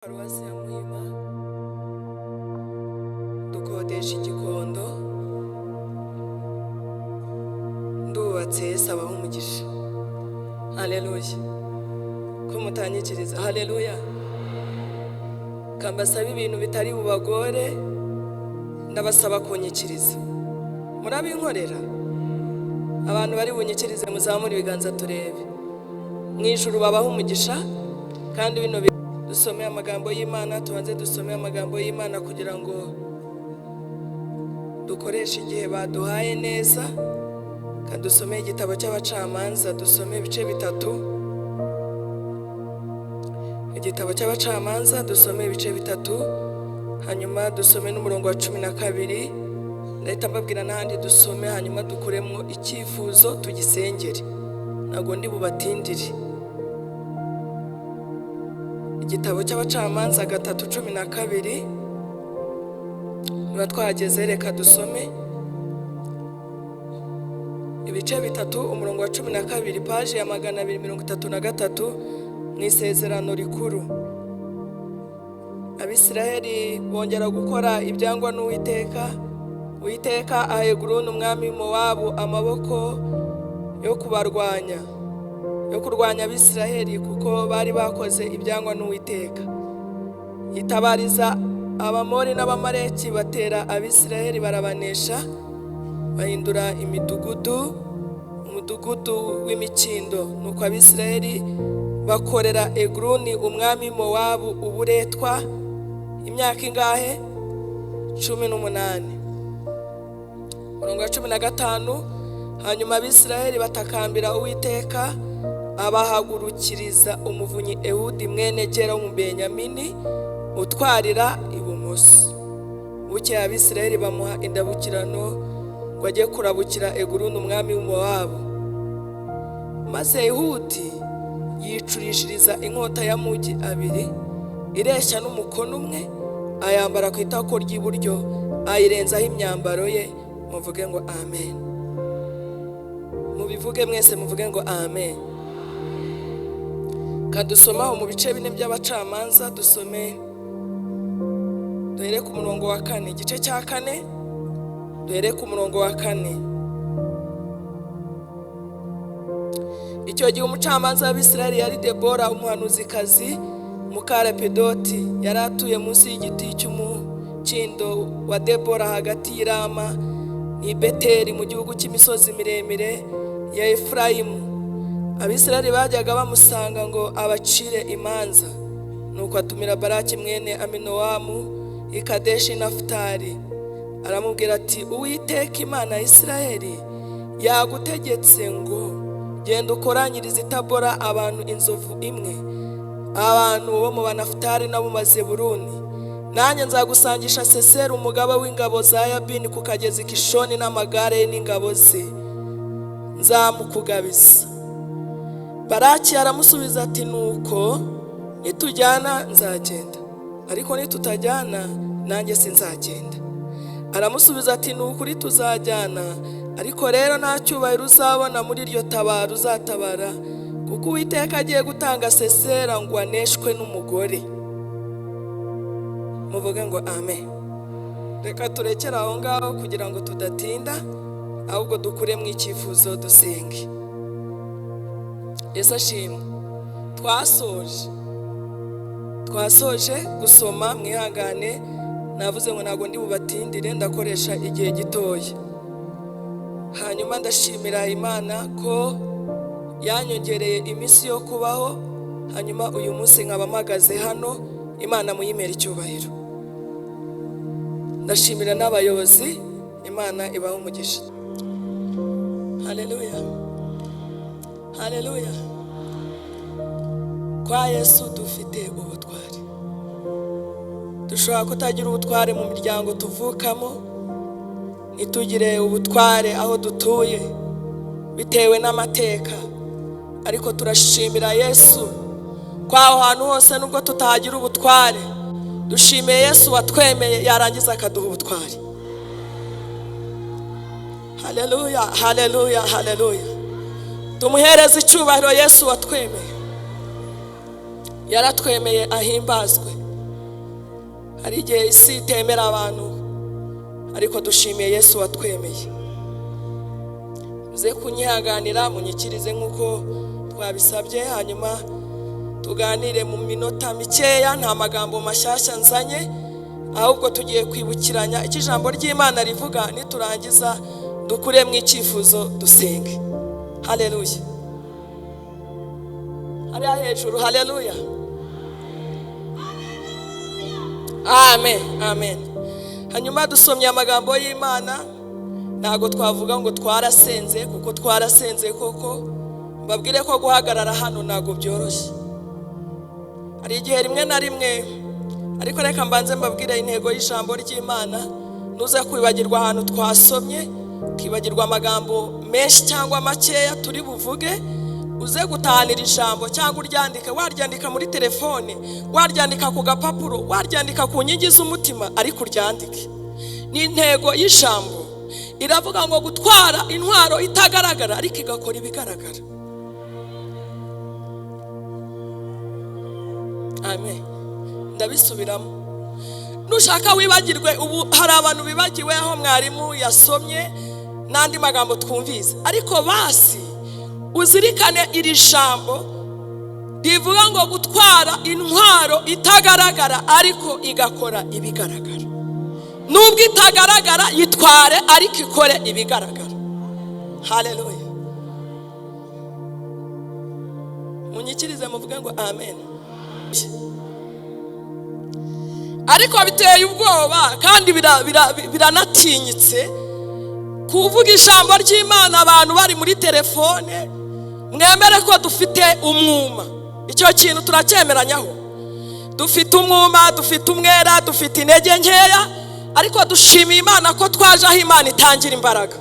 Paruwasi ya Muhima, dukodesha igikondo, ndubatse. Yesu abaho umugisha. Haleluya! Ko mutanyikiriza haleluya? Kambasaba ibintu bitari bubagore, ndabasaba kunyikiriza. Murabinkorera? Abantu bari bunyikirize muzamure ibiganza turebe mu ijuru babaho umugisha. Kandi bino dusome amagambo y'Imana, tubanze dusome amagambo y'Imana kugira ngo dukoreshe igihe baduhaye neza. Kandi dusome igitabo cy'Abacamanza, dusome ibice bitatu. Igitabo cy'Abacamanza, dusome ibice bitatu, hanyuma dusome n'umurongo wa 12. Ndahita mbabwira n'ahandi dusome, hanyuma dukuremo icyifuzo tugisengere. Ntabwo ndi bubatindire. Igitabo cy'Abacamanza 3:12. Niba twahageze, reka dusome ibice bitatu, umurongo wa 12, paji ya 233 mu Isezerano Rikuru. Abisiraheli bongera gukora ibyangwa n'Uwiteka. Uwiteka aha Eguloni umwami w'Imowabu amaboko yo kubarwanya, yo kurwanya Abisiraheli, kuko bari bakoze ibyangwa n'Uwiteka. Yitabariza Abamori n'Abamaleki, batera Abisiraheli barabanesha, bahindura imidugudu umudugudu w'imikindo. Nuko Abisiraheli bakorera Eguloni umwami Mowabu uburetwa imyaka ingahe? 18. Umurongo wa 15: hanyuma Abisiraheli batakambira Uwiteka, abahagurukiriza umuvunyi Ehudi mwene Gera w'Umubenyamini utwarira ibumoso. Bukeye Abisiraheli bamuha indabukirano ngo ajye kurabukira Eguloni umwami w'Umuwabu. Maze Ehudi yicurishiriza inkota y'amugi abiri ireshya n'umukono umwe, ayambara ku itako ry'iburyo, ayirenzaho imyambaro ye. Muvuge ngo amen. Mubivuge mwese, muvuge ngo amen. Kadusomaho mu bice bine by'Abacamanza, dusome duhere ku murongo wa kane. Igice cya kane, duhere ku murongo wa kane. Icyo gihe umucamanza w'Abisirayeli yari Debora umuhanuzikazi muka Lapidoti. Yari atuye munsi y'igiti cy'umukindo wa Debora hagati y'Irama n'i Beteli mu gihugu cy'imisozi miremire ya Efurayimu. Abisirayeli bajyaga bamusanga ngo abacire imanza. Nuko atumira Baraki mwene Aminowamu i Kadeshi Nafutali, aramubwira ati: "Uwiteka Imana ya Isirayeli yagutegetse ngo genda ukoranyirize i Tabora abantu inzovu imwe, abantu bo mu Banafutali n'abo mu Bazeburuni. Nanjye nzagusangisha Seseri umugaba w'ingabo za Yabini ku kagezi Kishoni n'amagare ye n'ingabo ze, nzamukugabiza." Baraki aramusubiza ati: "Nuko nitujyana nzagenda, ariko nitutajyana nanjye sinzagenda." Aramusubiza ati: "Ni ukuri tuzajyana, ariko rero nta cyubahiro uzabona muri iryo tabara uzatabara, kuko Uwiteka agiye gutanga Sesera ngo aneshwe n'umugore." Muvuge ngo amen. Reka turekere aho ngaho kugira ngo tudatinda, ahubwo dukuremo icyifuzo dusenge. Yesu ashimwe. Twasoje gusoma, mwihangane. Navuze ngo ntabwo ndi bubatindire, ndakoresha igihe gitoya. Hanyuma ndashimira Imana ko yanyongereye iminsi yo kubaho, hanyuma uyu munsi nkaba mpagaze hano. Imana muyimera icyubahiro. Ndashimira n'abayobozi, Imana ibaha umugisha. Haleluya, haleluya! Kwa Yesu dufite ubutware. Dushobora kutagira ubutware mu miryango tuvukamo, ntitugire ubutware aho dutuye bitewe n'amateka, ariko turashimira Yesu ko aho hantu hose nubwo tutahagira ubutware, dushimiye Yesu watwemeye yarangiza akaduha ubutware. Haleluya, haleluya, haleluya! Tumuhereze icyubahiro Yesu watwemeye, yaratwemeye, ahimbazwe. Hari igihe isi itemera abantu, ariko dushimiye Yesu watwemeye. Muze kunyihanganira, munyikirize nk'uko twabisabye, hanyuma tuganire mu minota mikeya. Nta magambo mashyashya nzanye, ahubwo tugiye kwibukiranya icyo ijambo ry'Imana rivuga, niturangiza dukuremo icyifuzo dusenge. Haleluya! Hariya hejuru, haleluya! Amen, amen. Hanyuma dusomye amagambo y'Imana. Ntabwo twavuga ngo twarasenze, kuko twarasenze koko. Mbabwire ko guhagarara hano ntabwo byoroshye, hari igihe rimwe na rimwe. Ariko reka mbanze mbabwire intego y'ijambo ry'Imana. Ntuze kwibagirwa ahantu twasomye, ukibagirwa amagambo menshi cyangwa makeya turi buvuge. Uze gutahanira ijambo cyangwa uryandike, waryandika muri telefone, waryandika ku gapapuro, waryandika ku nkingi z'umutima, ariko uryandike. Ni intego y'ijambo iravuga ngo gutwara intwaro itagaragara ariko igakora ibigaragara. Amen. Ndabisubiramo, nushaka wibagirwe. Ubu hari abantu bibagiwe aho mwarimu yasomye n'andi magambo twumvise, ariko basi uzirikane iri jambo rivuga ngo gutwara intwaro itagaragara ariko igakora ibigaragara. Nubwo itagaragara yitware, ariko ikore ibigaragara. Haleluya! Munyikirize muvuge ngo amen. Ariko biteye ubwoba kandi biranatinyitse kuvuga ijambo ry'Imana abantu bari muri telefone. Mwemere ko dufite umwuma, icyo kintu turacyemeranyaho. Dufite umwuma, dufite umwera, dufite intege nkeya, ariko dushimiye Imana ko twaje aho Imana itangira imbaraga.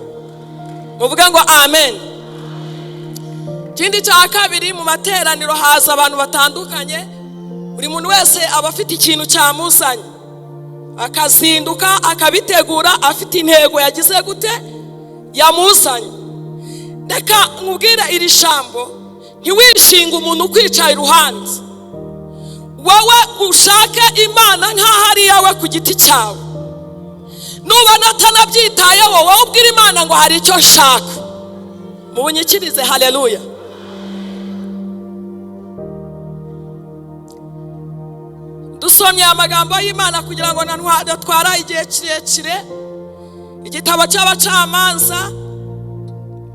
Muvuge ngo amen. Ikindi cya kabiri, mu materaniro haza abantu batandukanye, buri muntu wese aba afite ikintu cyamuzanye, akazinduka akabitegura, afite intego yagize gute yamuzanye. Reka nkubwire iri jambo, ntiwishinge umuntu ukwicaye iruhande. Wowe ushake Imana nk'aho ari iyawe ku giti cyawe. Nubona atanabyitayeho, wowe ubwire Imana ngo hari icyo nshaka. Mubunyikirize, haleluya. Dusomye amagambo y'Imana kugira ngo ntatwara igihe kirekire. Igitabo cy'Abacamanza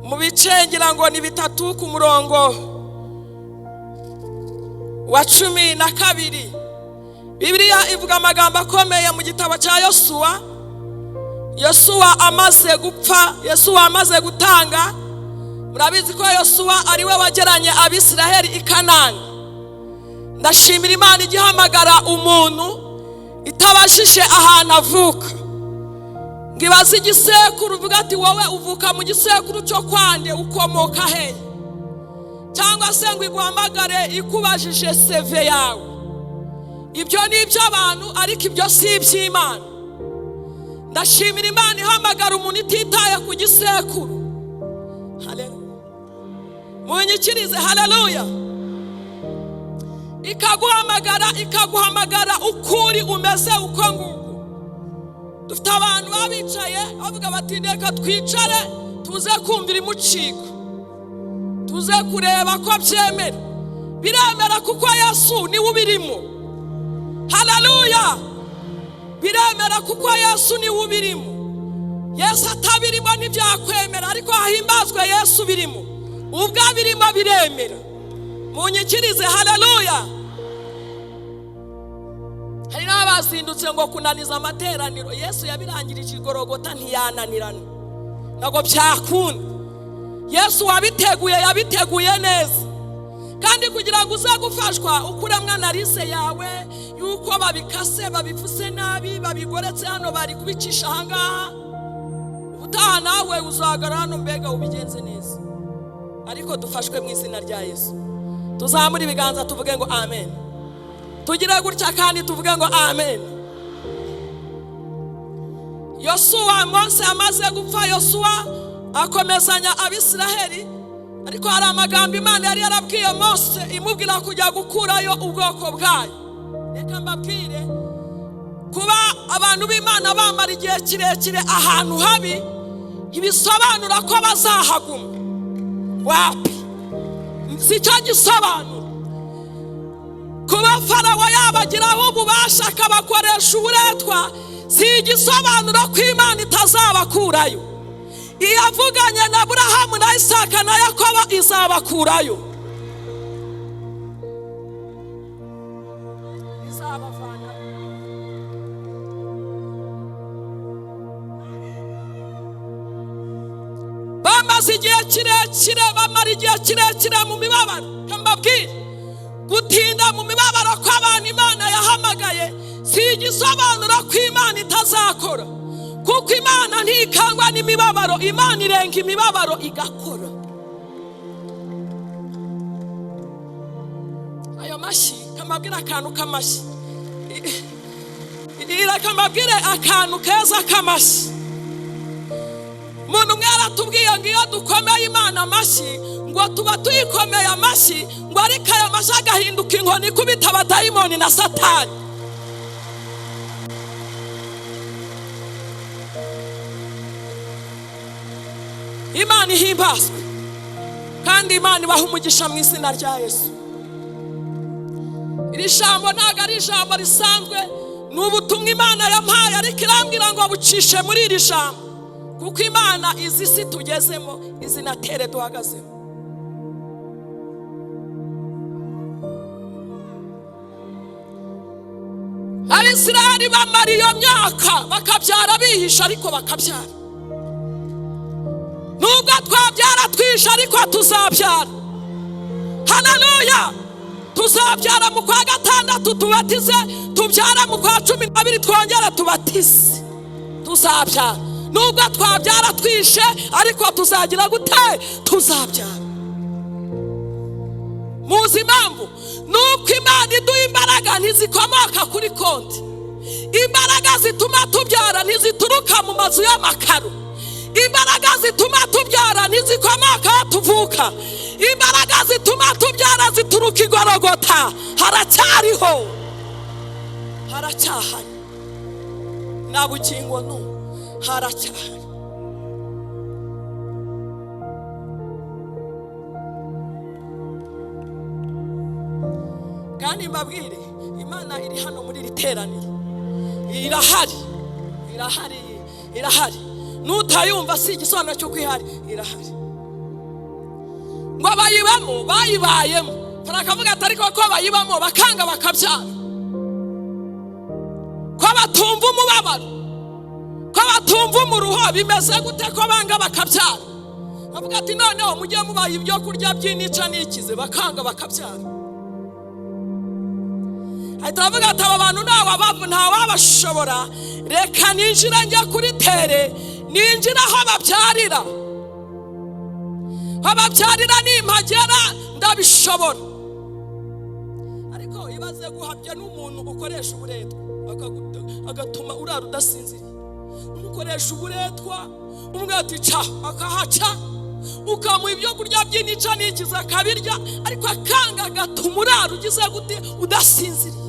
mu bice ngira ngo ni 3 ku murongo wa 12, Bibiliya ivuga amagambo akomeye mu gitabo cya Yosuwa. Yosuwa amaze gupfa, Yosuwa amaze gutanga. Murabizi ko Yosuwa ari we wageranye Abisiraheli i Kanani. Ndashimira Imana igihamagara umuntu itabashije ahantu avuka, ngo ibaze igisekuru, uvuga ati wowe uvuka mu gisekuru cyo kwande, ukomoka hehe? Cyangwa se ngo iguhamagare ikubajije seve yawe. Ibyo ni iby'abantu, ariko ibyo si iby'Imana. Ndashimira Imana ihamagara umuntu ititaye ku gisekuru. Haleluya! Munyikirize, haleluya. Ikaguhamagara, ikaguhamagara ukuri umeze uko nguko. Dufite abantu baba bicaye bavuga bati reka twicare tuze kumvira imucika, tuze kureba ko byemera. Biremera kuko Yesu niwe ubirimo. Haleluya! Biremera kuko Yesu niwe ubirimo. Yesu atabirimo ntibyakwemera, ariko hahimbazwe Yesu birimo. Ubwo abirimo biremera. Munyikirize, haleluya. Hari n'abazindutse ngo kunaniza amateraniro. Yesu yabirangirije igorogota, ntiyananirana, ntabwo byakunda. Yesu wabiteguye yabiteguye neza. Kandi kugira ngo uze gufashwa ukuremo analyse yawe yuko babikase, babivuze nabi, babigoretse hano, bari kubicisha ahangaha. Ubutaha nawe uzagara hano, mbega ubigenze neza. Ariko dufashwe mu izina rya Yesu. Tuzamure ibiganza tuvuge ngo amen. Tugire gutya kandi tuvuge ngo amen. Yosuwa, Mose amaze gupfa, Yosuwa akomezanya Abisiraheli. Ariko hari amagambo Imana yari yarabwiye Mose imubwira kujya gukurayo ubwoko bwayo. Reka mbabwire, Kuba abantu b'Imana bamara igihe kirekire ahantu habi ntibisobanura ko bazahaguma. Wapi, si cyo gisobanura. Kuba Farawo yabagiraho ububasha akabakoresha uburetwa si igisobanuro ko Imana itazabakurayo. Iyavuganye na Aburahamu na Isaka na Yakobo izabakurayo, izabavana. Bamaze igihe kirekire, bamara igihe kirekire mu mibabaro. Mbabwire, gutinda mu mibabaro kw'abantu Imana yahamagaye si igisobanuro ko Imana itazakora, kuko Imana ntikangwa n'imibabaro. Imana irenga imibabaro igakora. Ayo mashyi, kamabwire akantu k'amashyi, kamabwire akantu keza k'amashyi. Umuntu umwe yaratubwiye ngo iyo dukomeye Imana amashyi, ngo tuba tuyikomeye amashyi, ngo ariko aya mashyi agahinduka inkoni ikubita abadayimoni na Satani. Imana ihimbazwe kandi Imana ibaha umugisha mu izina rya Yesu. Iri jambo ntabwo ari ijambo risanzwe, ni ubutumwa Imana yampaye, ariko irambwira ngo bucishe muri iri jambo, kuko Imana izi si tugezemo, izi na tere duhagazemo. Abisirayeli bamara iyo myaka bakabyara bihisha, ariko bakabyara. Nubwo twabyara twisha, ariko tuzabyara. Haleluya! Tuzabyara mu kwa 6 tubatize, tubyara mu kwa 12 twongere tubatize. Tuzabyara nubwo twabyara twishe, ariko tuzagira gute? Tuzabyara. Muzi impamvu? Nuko Imana iduha imbaraga ntizikomoka kuri konti. Imbaraga zituma tubyara ntizituruka mu mazu y'amakaro. Imbaraga zituma tubyara ntizikomoka aho tuvuka. Imbaraga zituma tubyara zituruka i Gorogota. Haracyariho, haracyahari, na bugingo n'ubu haracyahari. Kandi mbabwire, Imana iri hano muri iri teraniro, irahari, irahari, irahari. Nutayumva si igisobanuro cy'uko ihari, irahari. Ngo bayibamo, bayibayemo. Farakavuga ati ariko ko bayibamo bakanga bakabyara, ko batumva umubabaro, ko batumva umuruho, bimeze gute ko banga bakabyara? Bavuga ati noneho mujye mubaha ibyo kurya by'inica n'ikize, bakanga bakabyara. Ahita avuga ati aba bantu ntawabashobora, reka ninjira njya kuri tere, ninjira aho babyarira, aho babyarira nimpagera ndabishobora. Ariko ibaze guhabya n'umuntu ukoresha uburetwa agatuma urara udasinziriye. Umukoresha uburetwa, umwe ati ca akahaca, ukamuha ibyo kurya by'inica n'ikiza akabirya, ariko akanga agatuma urara ugize gute? Udasinziriye.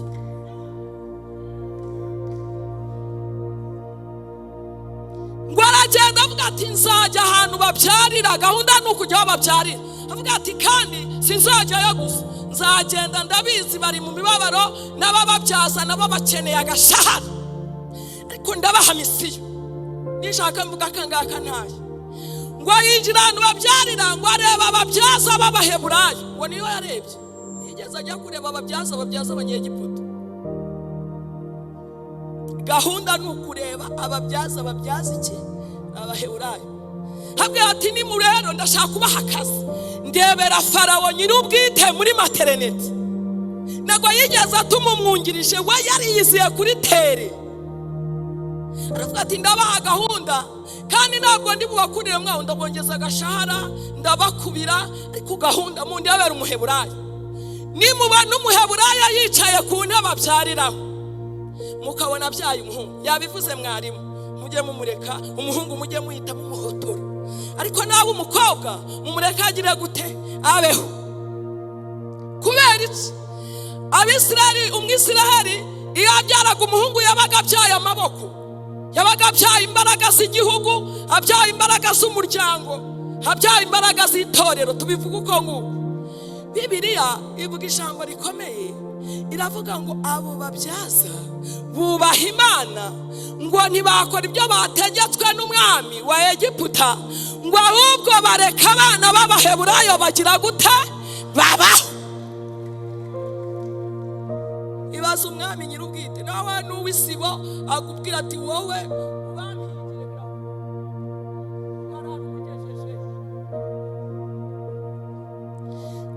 Ngo aragenda avuga ati nzajya ahantu babyarira, gahunda ni ukujya aho babyarira. Avuga ati kandi sinzajyayo gusa, nzagenda ndabizi bari mu mibabaro, n'abababyaza nabo bakeneye agashahara, ariko ndabaha misiyo nishaka mvuga akangaka ntayo. Ngo yinjira ahantu babyarira, ngo areba ababyaza b'Abaheburayo. Ngo niyo yarebye, ntiyigeze ajya kureba ababyaza babyaza Abanyegiputa. Gahunda ni ukureba ababyaza babyaza iki? Abaheburayo. Habwira ati ni rero ndashaka kubaha akazi, ndebera Farawo nyir'ubwite muri materinete. Ntabwo yigeze atuma umwungirije we, yari yiziye kuri tere. Aravuga ati ndabaha gahunda kandi ntabwo ndi bubakurire mwaho, ndabongeza agashahara, ndabakubira, ariko gahunda mundebera umuheburayo. Nimuba n'umuheburayo yicaye ku ntebe abyariraho, mukabona abyaye umuhungu, yabivuze mwarimu, mujye mumureka umuhungu, mujye muhita mumuhotora, ariko nawe umukobwa mumureka agire gute? Abeho. Kubera iki? Abisirayeli, umwisirayeli Iyo yabyaraga umuhungu yabaga abyaye amaboko, yabaga abyaye imbaraga z'igihugu, abyaye imbaraga z'umuryango, abyaye imbaraga z'itorero. Tubivuga uko nguko. Bibiliya ivuga ijambo rikomeye, iravuga ngo abo babyaza bubaha Imana, ngo ntibakora ibyo bategetswe n'umwami wa Egiputa, ngo ahubwo bareka abana b'Abaheburayo bagira gute? Babaho. Ibaza umwami nyir'ubwite nawe n'uw'isibo akubwira ati wowe ubampigire.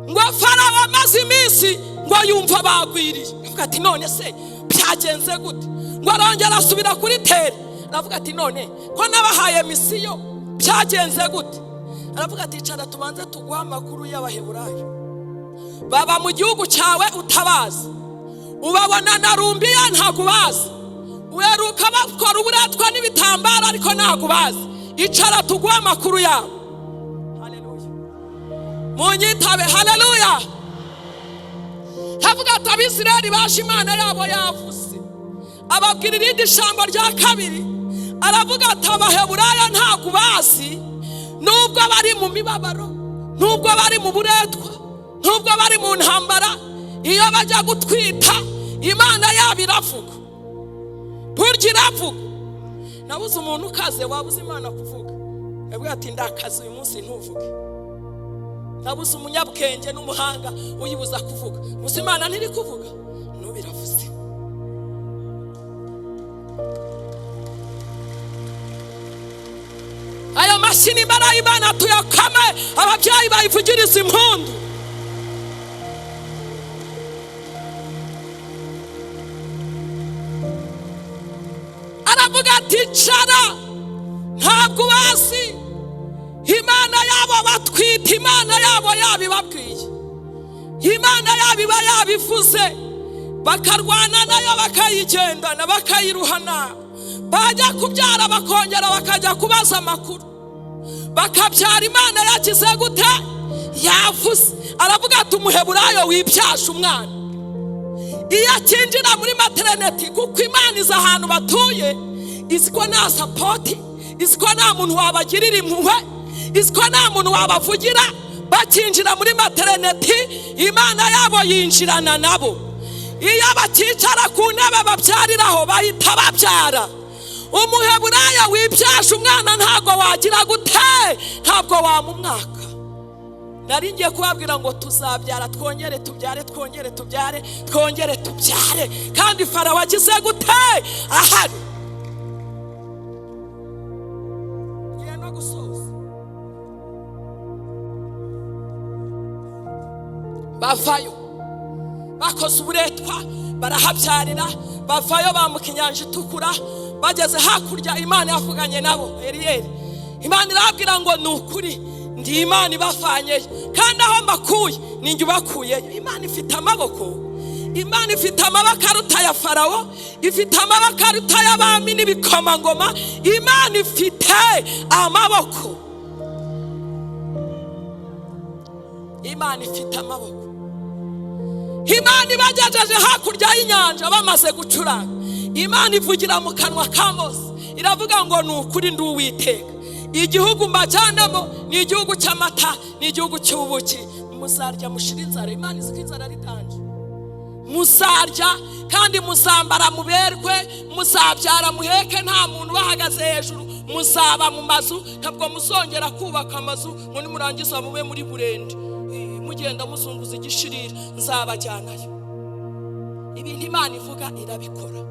Ngo Farawo amaze iminsi ngo yumva bagwiriye, avuga ati none se byagenze gute? Ngo arongera asubira kuri tere, aravuga ati none ko nabahaye misiyo byagenze gute? Aravuga ati icara tubanze tuguhe amakuru y'Abaheburayo baba mu gihugu cyawe utabazi, ubabona na rumbiya ntabwo ubazi, uheruka bakora uburetwa n'ibitambaro ariko ntabwo ubazi, icara tuguhe amakuru yabo. Haleluya, munyitabe, haleluya. Havuga ati Abisirayeli baje Imana yabo yavuze. Ababwira irindi jambo rya kabiri, aravuga ati Abaheburayo ntabwo bazi, nubwo bari mu mibabaro, nubwo bari mu buretwa, nubwo bari mu ntambara, iyo bajya gutwita Imana yabo iravuga. Burya iravuga. Nabuze umuntu ukaze wabuze Imana kuvuga, yavuga ati ndakaze uyu munsi ntuvuge. Nabuze umunyabwenge n'umuhanga uyibuza kuvuga, gusa Imana ntiri kuvuga n'ubiravuze. Ayo mashyi n'imbaraga Imana tuyakame, ababyeyi bayivugiriza impundu. Aravuga ati cara ntabwo ubazi, Imana yabo batwita, Imana yabo yabibabwiye, Imana yabo iba yabivuze, bakarwana nayo bakayigendana bakayiruhana, bajya kubyara bakongera bakajya kubaza amakuru, bakabyara Imana yakize gute? Yavuze. Aravuga ati Umuheburayo wibyasha umwana iyo akinjira muri maternity, kuko Imana izi ahantu batuye, izi ko nta sapoti, izi ko nta muntu wabagirira impuhwe, izi ko nta muntu wabavugira, bakinjira muri maternity Imana yabo yinjirana nabo. Iyo bakicara ku ntebe babyariraho bahita babyara. Umuheburayo wibyasha umwana ntabwo wagira gute? Ntabwo wamumwaka. Nari ngiye kubabwira ngo tuzabyara, twongere tubyare, twongere tubyare, twongere tubyare, kandi Farawo agize gute? Ahari. Ngiye no gusoza. Bavayo bakoze uburetwa, barahabyarira, bavayo bambuka inyanja itukura, bageze hakurya Imana yavuganye nabo Eriyeri. Imana irababwira ngo ni ukuri ndi Imana ibavanyeyo, kandi aho mbakuye ni njye ubakuyeyo. Imana ifite amaboko, Imana ifite amaboko aruta ya Farawo, ifite amaboko aruta y'abami n'ibikomangoma. Imana ifite amaboko, Imana ifite amaboko. Imana ibagejeje hakurya y'inyanja bamaze gucuranga, Imana ivugira mu kanwa ka Mose iravuga ngo ni ukuri ndi Uwiteka, igihugu mbajyanamo ni igihugu cy'amata, ni igihugu cy'ubuki, muzarya mushira inzara. Imana izi ko inzara ari danje. Muzarya kandi muzambara muberwe, muzabyara muheke, nta muntu ubahagaze hejuru, muzaba mu mazu, ntabwo muzongera kubaka amazu ngo nimurangiza mube muri burende mugenda muzunguza igishirira, nzabajyanayo. Ibintu Imana ivuga irabikora.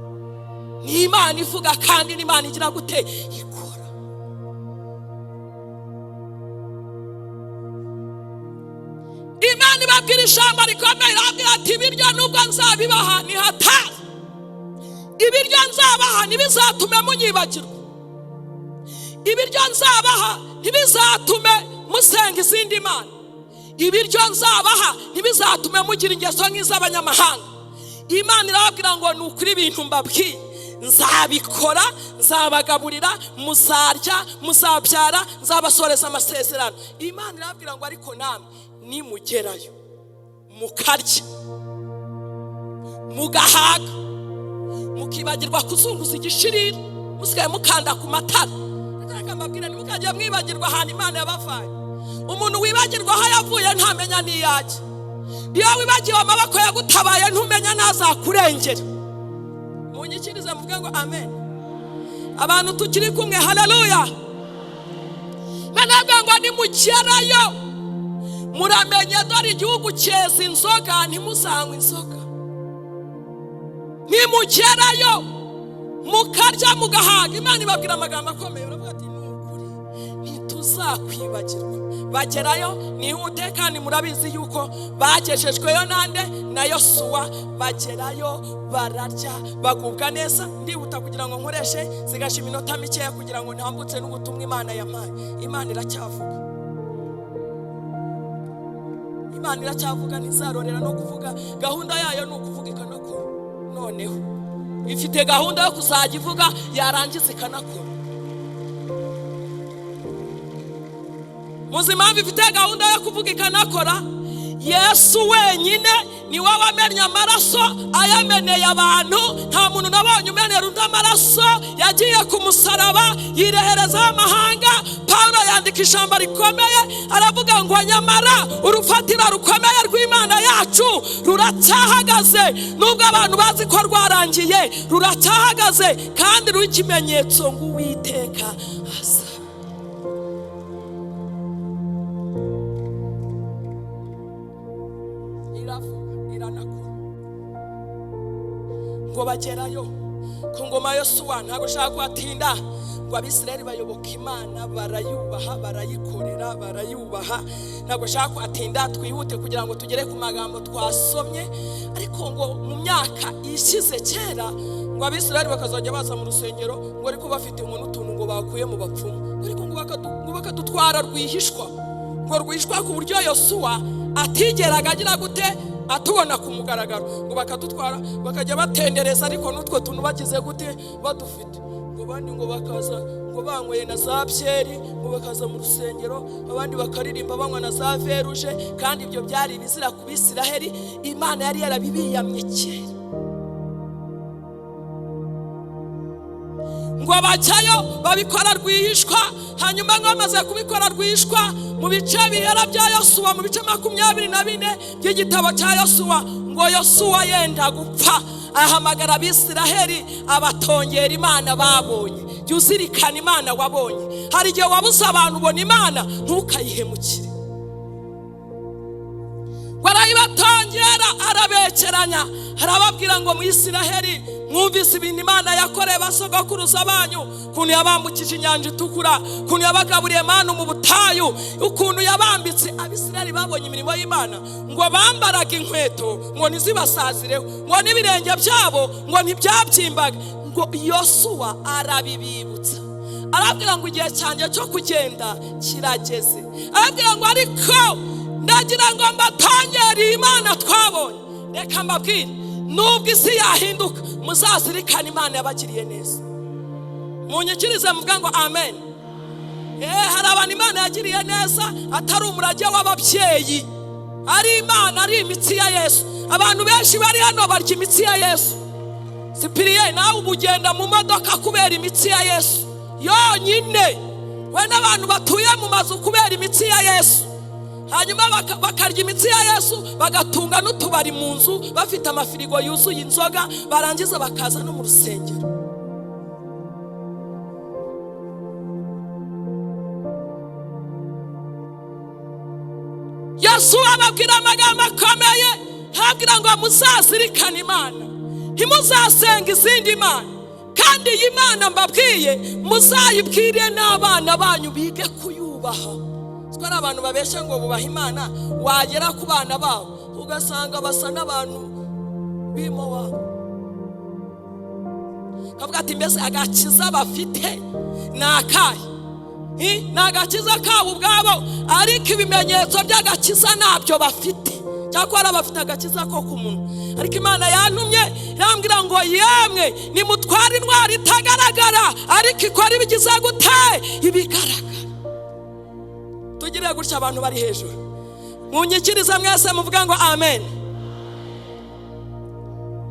Ni Imana ivuga kandi ni Imana igira gute? Ikora. Imana ibabwira ijambo rikomeye, irababwira ati ibiryo nubwo nzabibaha ni hatari, ibiryo nzabaha ntibizatume munyibagirwa, ibiryo nzabaha ntibizatume musenga izindi mana, ibiryo nzabaha ntibizatume mugira ingeso nk'iz'abanyamahanga. Imana irababwira ngo ni ukuri ibintu mbabwiye nzabikora, nzabagaburira, muzarya, muzabyara, nzabasoreza amasezerano. Imana irababwira ngo ariko namwe nimugerayo mukarya mugahaga, Mukibagirwa kuzunguza igishirira, musigaye mukanda ku matara. Reka mbabwire, ntimukajye mwibagirwa ahantu Imana yabavanye. Umuntu wibagirwa aho yavuye ntamenya n'iyajya. Iyo wibagiwe amaboko yagutabaye, ntumenya n'azakurengera. Munyikirize muvuge ngo amen. Abantu tukiri kumwe, haleluya. Imana ngo: "Nimugerayo muramenye, dore igihugu cyeza inzoga, ntimuzanywe inzoga. Nimugerayo mukarya mugahaga." Imana ibabwira amagambo akomeye. Uravuga ati: "Ni ukuri ntituzakwibagirwa." Bagerayo, nihute, kandi murabizi yuko bagejejweyo nande? Na Yosuwa. Bagerayo, bararya, bagubwa neza. Ndihuta kugira ngo nkoreshe zigasha iminota mikeya kugira ngo ntambutse n'ubutumwa Imana yampaye. Imana iracyavuga, Imana iracyavuga, ntizarorera no kuvuga. Gahunda yayo ni ukuvuga ikanakora. Noneho ifite gahunda yo kuzajya ivuga, yarangiza ikanakora. Muzi impamvu ifite gahunda yo kuvuga ikanakora? Yesu wenyine ni we wamennye amaraso, ayameneye abantu. Nta muntu nabonye umenera undi amaraso. Yagiye ku musaraba, yireherezaho amahanga. Pawulo yandika ijambo rikomeye, aravuga ngo: "Nyamara urufatiro rukomeye rw'Imana yacu ruracyahagaze, nubwo abantu bazi ko rwarangiye, ruracyahagaze kandi ruriho ikimenyetso ngo Uwiteka aza." Iravuga, iranakora. Ngo bagerayo ku ngoma Yosuwa, ntabwo ushaka kuhatinda. Ngo Abisirayeli bayoboka Imana, barayubaha, barayikorera, barayubaha. Ntabwo ushaka kuhatinda, twihute kugira ngo tugere ku magambo twasomye. Ariko ngo mu myaka ishize kera, ngo Abisirayeli bakazajya baza mu rusengero, ngo ariko bafite ngo n'utuntu ngo bakuye mu bapfumu, ariko ngo bakadutwara rwihishwa, ngo rwihishwa, ku buryo Yosuwa atigeraga agira gute? Atubona ku mugaragaro. Ngo bakadutwara, bakajya batendereza, ariko n'utwo tuntu bagize gute? Badufite. Ngo abandi ngo bakaza ngo banyweye na za byeri, ngo bakaza mu rusengero, abandi bakaririmba banywa na za veruje, kandi ibyo byari ibizira ku Bisiraheli. Imana yari yarabibiyamye kera. Ngo bajyayo babikora rwihishwa. Hanyuma ngo bamaze kubikora rwihishwa, mu bice bihera bya Yosuwa, mu bice 24 by'igitabo cya Yosuwa, ngo Yosuwa yenda gupfa, ahamagara Abisiraheli, abatongera Imana babonye. Jya uzirikana Imana wabonye. Hari igihe wabuze abantu, ubona Imana, ntukayihemukire. Ngo arayibatongera, arabekeranya, arababwira ngo: "Mu Isiraheli, mwumvise ibintu Imana yakoreye basogokuruza banyu, ukuntu yabambukije Inyanja Itukura, ukuntu yabagaburiye manu mu butayu, ukuntu yabambitse." Abisiraheli babonye imirimo y'Imana. Ngo bambaraga inkweto ngo ntizibasazireho, ngo n'ibirenge byabo ngo ntibyabyimbaga. Ngo Yosuwa arabibibutsa, arabwira ngo: "Igihe cyanjye cyo kugenda kirageze." Arabwira ngo: "Ariko ndagira ngo mbatangere Imana twabonye." Reka mbabwire, nubwo isi yahinduka, muzazirikane Imana yabagiriye neza. Munyikirize muvuga ngo amen. Hari abantu Imana yagiriye neza, atari umurage w'ababyeyi, ari Imana, ari imitsi ya Yesu. Abantu benshi bari hano barya imitsi ya Yesu. Sipiriye, nawe uba ugenda mu modoka kubera imitsi ya Yesu yonyine. We n'abantu batuye mu mazu kubera imitsi ya Yesu. Hanyuma bakarya imitsi ya Yesu, bagatunga n'utubari mu nzu, bafite amafirigo yuzuye inzoga, barangiza bakaza no mu rusengero. Yesu ababwira amagambo akomeye, ntabwira ngo: "Muzazirikane Imana, ntimuzasenga izindi mana, kandi iyi Mana mbabwiye muzayibwire n'abana banyu bige kuyubaha." Siko ari abantu babeshya ngo bubaha Imana, wagera ku bana babo ugasanga basa n'abantu b'Imowabu, kavuga ati: "Mbese agakiza bafite ni akahe?" Ni agakiza kabo ubwabo, ariko ibimenyetso by'agakiza ntabyo bafite. Cyakora bafite agakiza ko ku munwa. Ariko Imana yantumye, irambwira ngo: "Yemwe, nimutware intwari itagaragara, ariko ikora ibigize gute? Ibigaragara." Tugire gutya, abantu bari hejuru, munyikirize mwese muvuga ngo amen.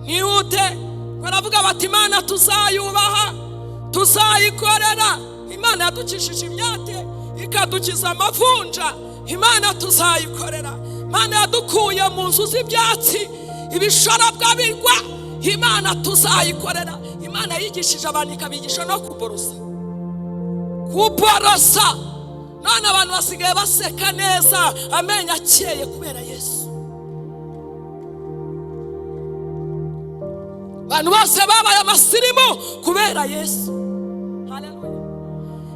Mwihute. Baravuga bati Imana tuzayubaha, tuzayikorera. Imana yadukishije imyate ikadukiza amavunja, Imana tuzayikorera. Imana yadukuye mu nzu z'ibyatsi, ibishorobwa birwa, Imana tuzayikorera. Imana yigishije abantu ikabigisha no kuborosa, kuborosa. None abantu basigaye baseka neza, amenyo akeye kubera Yesu. Abantu bose babaye amasirimu kubera Yesu. Haleluya,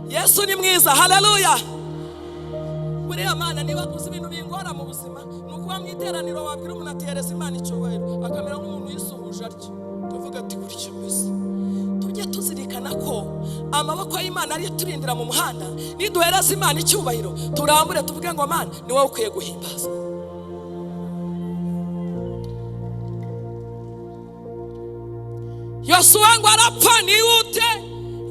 Yesu ni mwiza. Haleluya. Buriya Mana, niba uzi ibintu bingora mu buzima, ni ukuba mu iteraniro wabwira umuntu ati hereza Imana icyubahiro, akamera nk'umuntu yisuhuje atyo, tuvuga ati gutya mbese. Tujye tuzirikana ko amaboko y'Imana ariyo turindira mu muhanda. Niduhereza Imana icyubahiro, turambure tuvuge ngo Mana ni wowe ukwiye guhimbazwa. Yosuwa ngo arapfa nihute.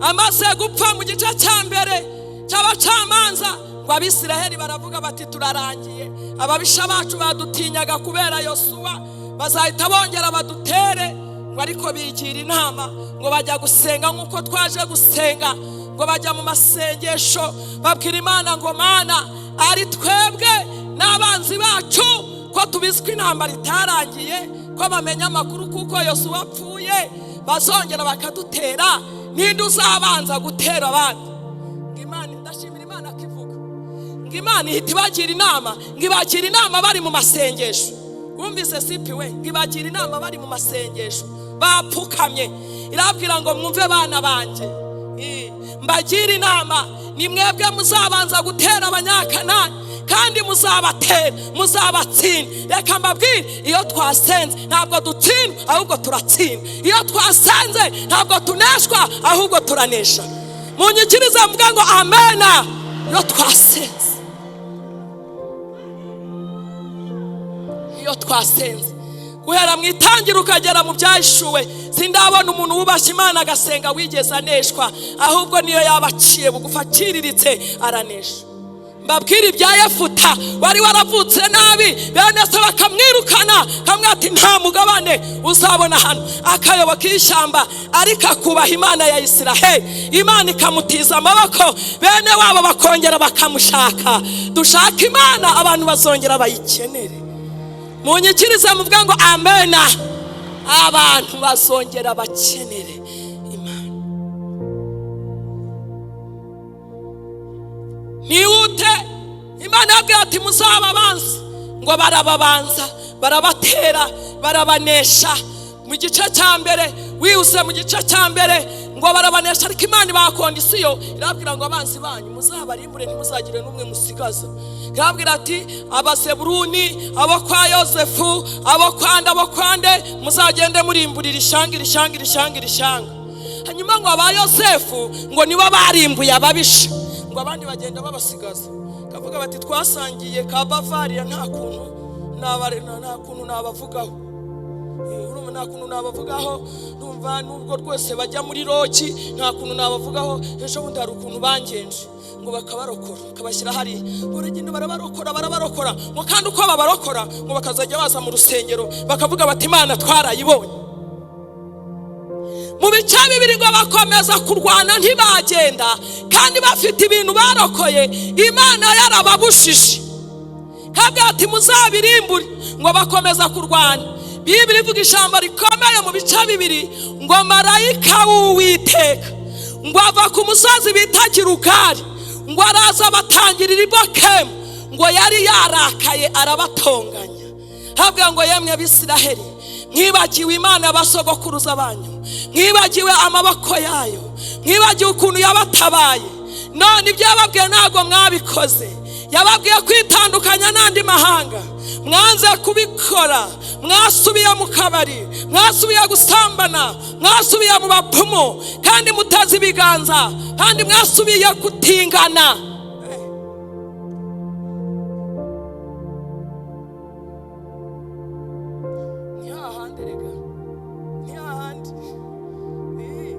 Amaze gupfa mu gice cya mbere cy'abacamanza, ngo Abisiraheli baravuga bati turarangiye, ababisha bacu badutinyaga kubera Yosuwa, bazahita bongera badutere. Ngo ariko bigira inama, ngo bajya gusenga nk'uko twaje gusenga, ngo bajya mu masengesho babwira Imana ngo Mana, ari twebwe n'abanzi bacu ko tubizi ko intambara itarangiye, ko bamenya amakuru kuko Yosuwa apfuye bazongera bakadutera, ninde uzabanza gutera abandi? Ngo Imana, ndashimira Imana ko ivuga, ngo Imana ihita ibagira inama, ngo ibagira inama bari mu masengesho. Wumvise sipi we? Ngo ibagira inama bari mu masengesho bapfukamye, irabwira ngo mwumve bana banjye, mbagira inama, ni mwebwe muzabanza gutera Abanyakanani, kandi muzabatera, muzabatsinda. Reka mbabwire, iyo twasenze ntabwo dutsinda, ahubwo turatsinda. Iyo twasenze ntabwo tuneshwa, ahubwo turanesha. Munyikirize mvuga ngo amena. Iyo twasenze, iyo twasenze, guhera mu itangira ukagera mu byahishuwe, sindabona umuntu wubashye Imana agasenga wigeze aneshwa, ahubwo niyo yaba aciye bugufi aciriritse aranesha. Mbabwira ibya Yefuta wari waravutse nabi, bene se bakamwirukana, kamwe ati nta mugabane uzabona hano, akayoboka ishyamba, ariko akubaha Imana ya Isiraheli. Imana ikamutiza amaboko, bene wabo bakongera bakamushaka. Dushaka Imana, abantu bazongera bayikenere. Munyikirize muvuga ngo amena. Abantu bazongera bakenere Imana. Nihute, Imana yabwiye ati muzababanza, ngo barababanza, barabatera, barabanesha. Mu gice cya mbere wihuse, mu gice cya mbere ngo barabanesha, ariko Imana ibaha kondisiyo, irabwira ngo abanzi banyu muzabarimbure, ntimuzagire n'umwe musigaza. Irabwira ati Abazeburuni, abo kwa Yosefu, abo kwande, abo kwande, muzagende murimburira ishyanga, ishyanga, ishyanga, ishyanga. Hanyuma ngo aba Yosefu ngo nibo barimbuye ababisha, ngo abandi bagenda babasigaza. Kavuga bati twasangiye ka Bavaria, nta kuntu nabavugaho, nta kuntu nabavugaho, numva nubwo rwose bajya muri roki nta kuntu nabavugaho. Ejo bundi hari ukuntu bangenje, ngo bakabarokora, bakabashyira hariya, baragenda barabarokora, barabarokora, ngo kandi uko babarokora ngo bakazajya baza mu rusengero bakavuga bati Imana twarayibonye. Mu bice bibiri ngo bakomeza kurwana ntibagenda, kandi bafite ibintu barokoye, Imana yarababushije. Kabwira ati muzabirimbure, ngo bakomeza kurwana. Bibiri ivuga ijambo rikomeye mu bice bibiri, ngo marayika w'Uwiteka ngo ava ku musozi bita Gilugari, ngo araza batangirira i Bokemu, ngo yari yarakaye arabatonganya. Habwa ngo yemwe Abisiraheli, mwibagiwe Imana basogokuruza banyu, mwibagiwe amaboko yayo, mwibagiwe ukuntu yabatabaye. None ibyo yababwiye ntabwo mwabikoze. Yababwiye kwitandukanya n'andi mahanga, mwanze kubikora, mwasubiye mu kabari, mwasubiye gusambana, mwasubiye mu bapfumu, kandi mutazi ibiganza, kandi mwasubiye kutingana. Ni hahandi rega, ni hahandi undi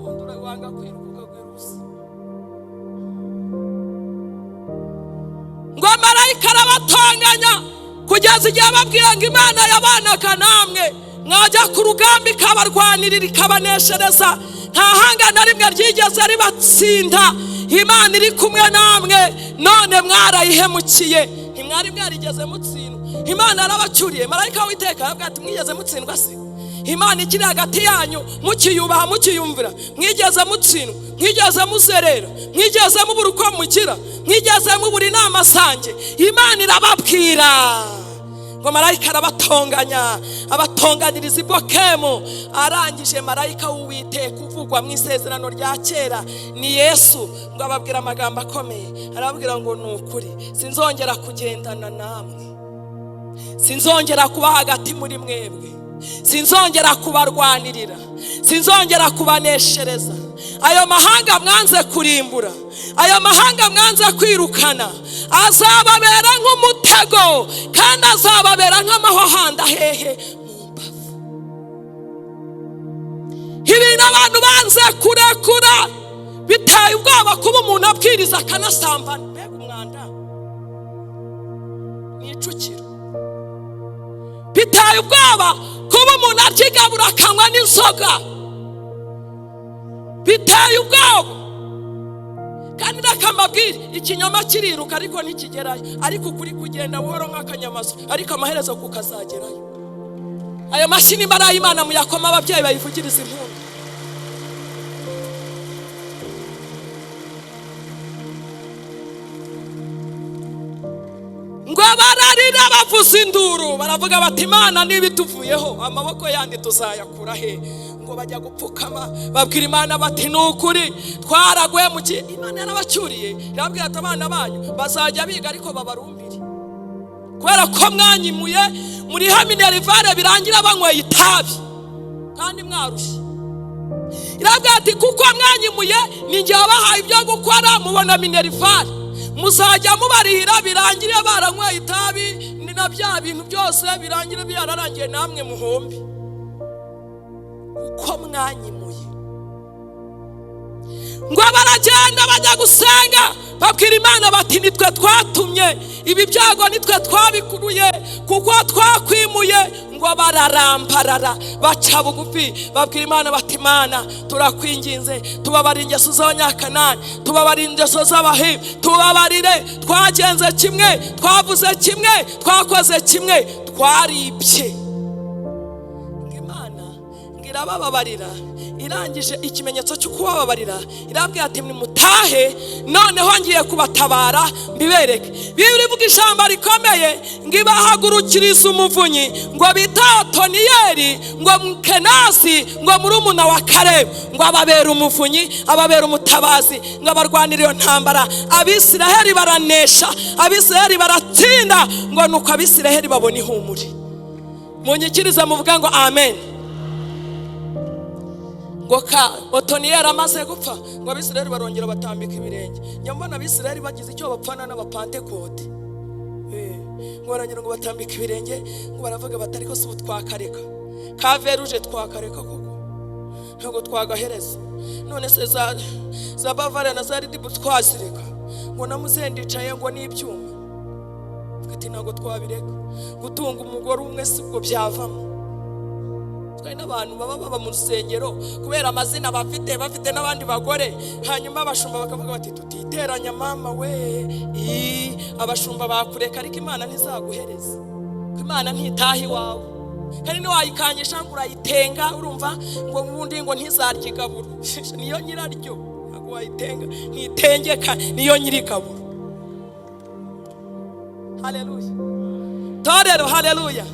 urwanga kwiruka ukagwira ubusa. Ngo marayika arabatonganya kugeza igihe ababwira ngo Imana yabanaga namwe, Mwajya ku rugamba ikabarwanirira, ikabaneshereza. Nta hanga na rimwe ryigeze ribatsinda. Imana iri kumwe namwe, none mwarayihemukiye. Ntimwari mwarigeze mutsindwa. Imana yarabacyuriye. Marayika w'Uwiteka aravuga ati: "Mwigeze mutsindwa se, Imana ikiri hagati yanyu, mukiyubaha, mukiyumvira? Mwigeze mutsindwa? Mwigeze muzerera? Mwigeze mubura uko mugira? Mwigeze mubura inama zanjye?" Imana irababwira ngo marayika arabatonganya, abatonganiriza i Bokemu. Arangije, marayika w'Uwiteka uvugwa mu Isezerano rya Kera ni Yesu, ngo ababwira amagambo akomeye. Arababwira ngo: "Ni ukuri, sinzongera kugendana namwe, sinzongera kuba hagati muri mwebwe, sinzongera kubarwanirira, sinzongera kubaneshereza. Ayo mahanga mwanze kurimbura, ayo mahanga mwanze kwirukana, azababera nk'umutego kandi azababera nk'amahwahanda." Hehe? Mu mbavu. Ibintu abantu banze kurekura biteye ubwoba, kuba umuntu abwiriza akanasambana. Mbega umwanda! Ni icukiro. Biteye ubwoba kuba umuntu arya igaburo akanywa n'inzoga. Biteye ubwoba. Kandi reka mbabwire, ikinyoma kiriruka ariko ntikigerayo, ariko ukuri kugenda buhoro nk'akanyamasyo, ariko amaherezo kukazagerayo. Ayo mashyi nimba ari ay'Imana muyakoma, ababyeyi bayivugiriza impundu. Ngo bararira, bavuza induru, baravuga bati: "Imana niba ituvuyeho, amaboko yandi tuzayakura he?" Ngo bajya gupfukama, babwira Imana bati: "Ni ukuri, twaraguye mu gihe." Imana yarabacyuriye, irababwira ati: "Abana banyu bazajya biga ariko babarumbire, kubera ko mwanyimuye. Muriha minerval birangira banyweye itabi kandi mwarushye." Irabwira ati: "Kuko mwanyimuye, ni njye wabahaye ibyo gukora, mubona minerval, muzajya mubarihira birangire baranyweye itabi, ni na bya bintu byose birangire byararangiye, namwe muhombe, kuko mwanyimuye." Ngo baragenda, bajya gusenga, babwira Imana bati: "Nitwe twatumye ibi byago, nitwe twabikuruye kuko twakwimuye." Ngo bararambarara, baca bugufi, babwira Imana bati: "Imana, turakwinginze, tubabarire ingeso z'Abanyakanani, tubabarire ingeso z'Abahivi, tubabarire. Twagenze kimwe, twavuze kimwe, twakoze kimwe, twaribye." Ngo Imana ngo irabababarira. Irangije, ikimenyetso cyo kubababarira, irabwira ati: "Nimutahe, noneho ngiye kubatabara mbibereke." Bibiri ivuga ijambo rikomeye, ngo ibahagurukirize umuvunyi ngo bita Otoniyeri, ngo Kenasi, ngo murumuna wa Karebu, ngo ababera umuvunyi, ababera umutabazi, ngo abarwanire iyo ntambara. Abisiraheli baranesha, Abisiraheli baratsinda. Ngo nuko Abisiraheli babona ihumure. Munyikirize muvuga ngo amen. Ngo ka Otoniyeri amaze gupfa, ngo Abisirayeli barongera batambika ibirenge. Njya mbona Abisirayeli bagize icyo bapfana n'Abapantekote. Ngo barongera ngo batambika ibirenge, ngo baravuga bati: "Ariko si ubu twakareka ka veruje? Twakareka koko? Ntabwo twagahereza. None se za Bavaria na za Red Bull twazireka?" Ngo na muzendicaye ngo n'ibyuma ati: "Ntabwo twabireka. Gutunga umugore umwe si ubwo byavamo?" Hari n'abantu baba baba mu rusengero kubera amazina bafite, bafite n'abandi bagore, hanyuma abashumba bakavuga bati: "Tutiteranya mama we." Ii, abashumba bakureka, ariko Imana ntizaguhereza, ko Imana ntitaha iwawe, kandi ntiwayikanyisha ngo urayitenga. Urumva ngo ubundi ngo ntizarye igaburo, niyo nyiraryo. Ntabwo wayitenga, ntitengeka, niyo nyirigaburo. Haleluya, torero, haleluya!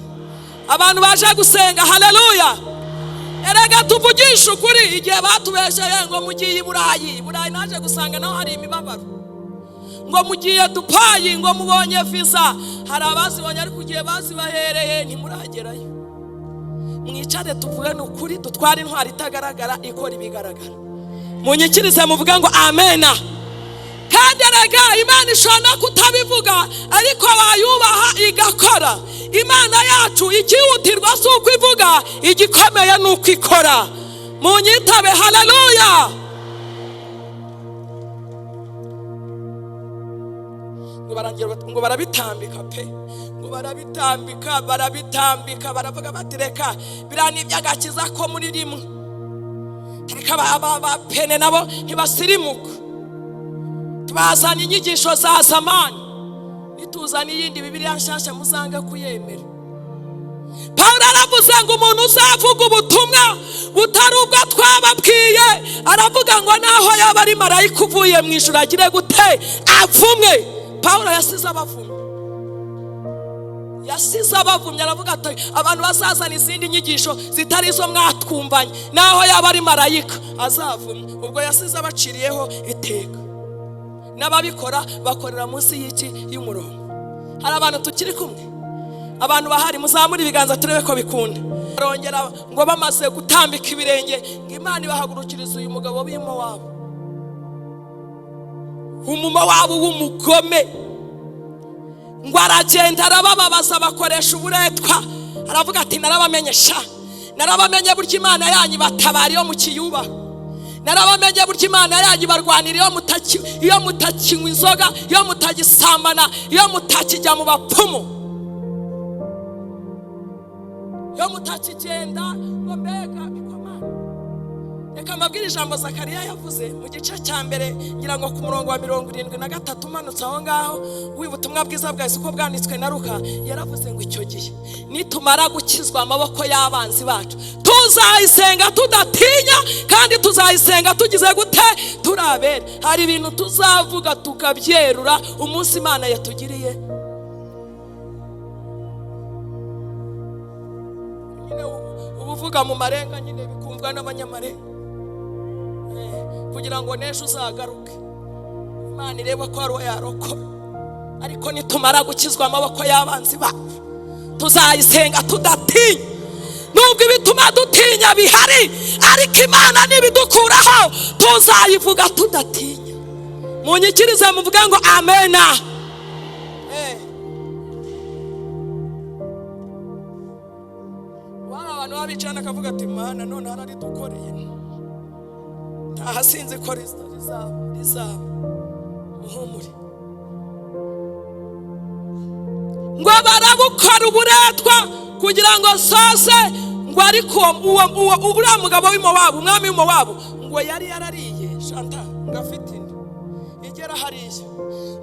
Abantu baje gusenga, haleluya! Erega tuvugishe ukuri, igihe batubesheye ngo mugiye i Burayi, i Burayi naje gusanga naho hari imibabaro. Ngo mugiye Dubayi, ngo mubonye visa, hari abazibonye, ariko igihe bazibahereye ntimuragerayo. Mwicare tuvuge ni ukuri, dutware intwari itagaragara ikora ibigaragara. Munyikirize muvuge ngo amena. Kandi erega Imana ishobora no kutabivuga, ariko wayubaha igakora. Imana yacu, ikihutirwa si uko ivuga, igikomeye ni uko ikora. Munyitabe, haleluya! Ngo barangira ngo barabitambika pe, ngo barabitambika, barabitambika, baravuga bati reka biriya ni iby'agakiza ko muri rimwe, reka ba pene nabo ntibasirimuka, tubazana inyigisho za zamani, nituzana iyindi Bibiliya nshyashya muzanga kuyemera. Pawulo aravuze ngo umuntu uzavuga ubutumwa butari ubwo twababwiye, aravuga ngo naho yaba ari marayika uvuye mu ijuru agire gute? Avumwe. Pawulo yasize abavumye, yasize abavumye. Aravuga ati abantu bazazana izindi nyigisho zitari izo mwatwumvanye, naho yaba ari marayika azavumwe. Ubwo yasize abaciriyeho iteka, n'ababikora bakorera munsi y'iki? Y'umurongo. Hari abantu tukiri kumwe? Abantu bahari muzamure ibiganza turebe ko bikunda. Barongera ngo bamaze gutambika ibirenge, ngo Imana ibahagurukiriza uyu mugabo w'Imowabu, Umumowabu w'umugome, ngo aragenda arabababaza, bakoresha uburetwa. Aravuga ati narabamenye sha, narabamenye, burya Imana yanyu ibatabara iyo mukiyubaha, narabamenye, burya Imana yanyu ibarwanira iyo mutakinywa inzoga, iyo mutagisambana, iyo mutakijya mu bapfumu, iyo mutakigenda ngo mbega bikomane. Reka mbabwire ijambo Zakariya yavuze mu gice cya mbere, ngira ngo ku murongo wa 73 umanutse aho ngaho, w'ubutumwa bwiza bwa Yesu uko bwanditswe na Luka. Yaravuze ngo icyo gihe nitumara gukizwa amaboko y'abanzi bacu, tuzayisenga tudatinya, kandi tuzayisenga tugize gute? Turabera. Hari ibintu tuzavuga tukabyerura umunsi Imana yatugiriye nyine. Uba uvuga mu marenga nyine bikumvwa n'abanyamarenga, kugira ngo n'ejo uzagaruke Imana irebe ko hari uwo yarokora. Ariko nitumara gukizwa amaboko y'abanzi bacu, tuzayisenga tudatinya. Nubwo ibituma dutinya bihari, ariko Imana nibidukuraho tuzayivuga tudatinya. Munyikirize muvuge ngo amena. Wari abantu baba bicarana akavuga ati Mana none hararidukoreye, ntaha sinzi ko rizaba, rizaba muhumure. Ngo barabukora uburetwa kugira ngo sose ngo, ariko uwo uriya mugabo w'Imowabu, umwami w'Imowabu, ngo yari yarariye shanta, ngo afite inda igera hariya,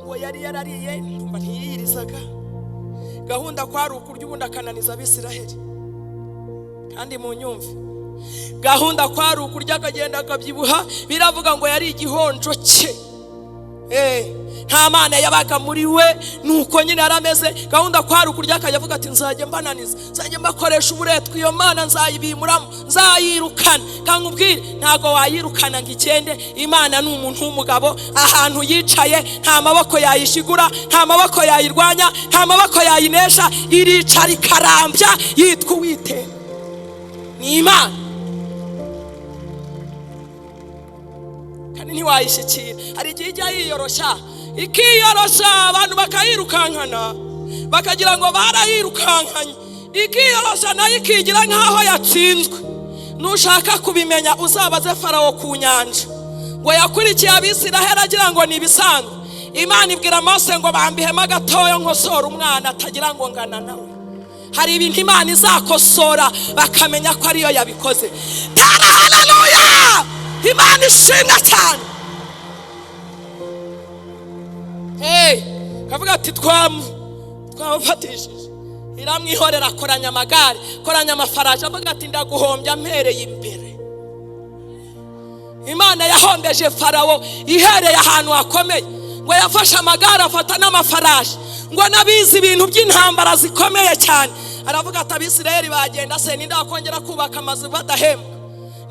ngo yari yarariye, ndumva ntiyiyirizaga, gahunda kwari ukurya ubundi akananiza Abisiraheli. Kandi mu nyumve, gahunda kwari ukurya akagenda akabyibuha. Biravuga ngo yari igihonjo cye, nta mana yabaga muri we, nuko nyine yari ameze. Gahunda kwari ukurya akajya avuga ati nzajya mbananiza, nzajya mbakoresha uburetwa, iyo mana nzayibimuramo, nzayirukana. Kandi ubwire, ntabwo wayirukana ngo igende. Imana ni umuntu w'umugabo, ahantu yicaye nta maboko yayishigura, nta maboko yayirwanya, nta maboko yayinesha. Iricara ikarambya, yitwa Uwiteka, ni Imana kandi ntiwayishyikira. Hari igihe ijya yiyoroshya, ikiyoroshya, abantu bakayirukankana bakagira ngo barayirukankanye, ikiyoroshya nayo ikigira nk'aho yatsinzwe. Nushaka kubimenya uzabaze Farawo ku nyanja, ngo yakurikiye Abisiraheli agira ngo ni ibisanzwe. Imana ibwira Mose ngo bamba ihema gatoya nkosora umwana atagira ngo ngana nawe. Hari ibintu Imana izakosora bakamenya ko ariyo yabikoze. Tara haleluya, Imana ishimwe cyane. Hey, kavuga ati twamufatishije, iramwihorera, akoranya amagare, akoranya amafarashi, avuga ati ndaguhombya mpereye imbere. Imana yahombeje Farawo ihereye ahantu hakomeye. Ngo yafashe amagare, afata n'amafarashi, ngo n'abizi ibintu by'intambara zikomeye cyane. Aravuga ati Abisirayeli bagenda se, ninde wakongera kubaka amazu badahembwa?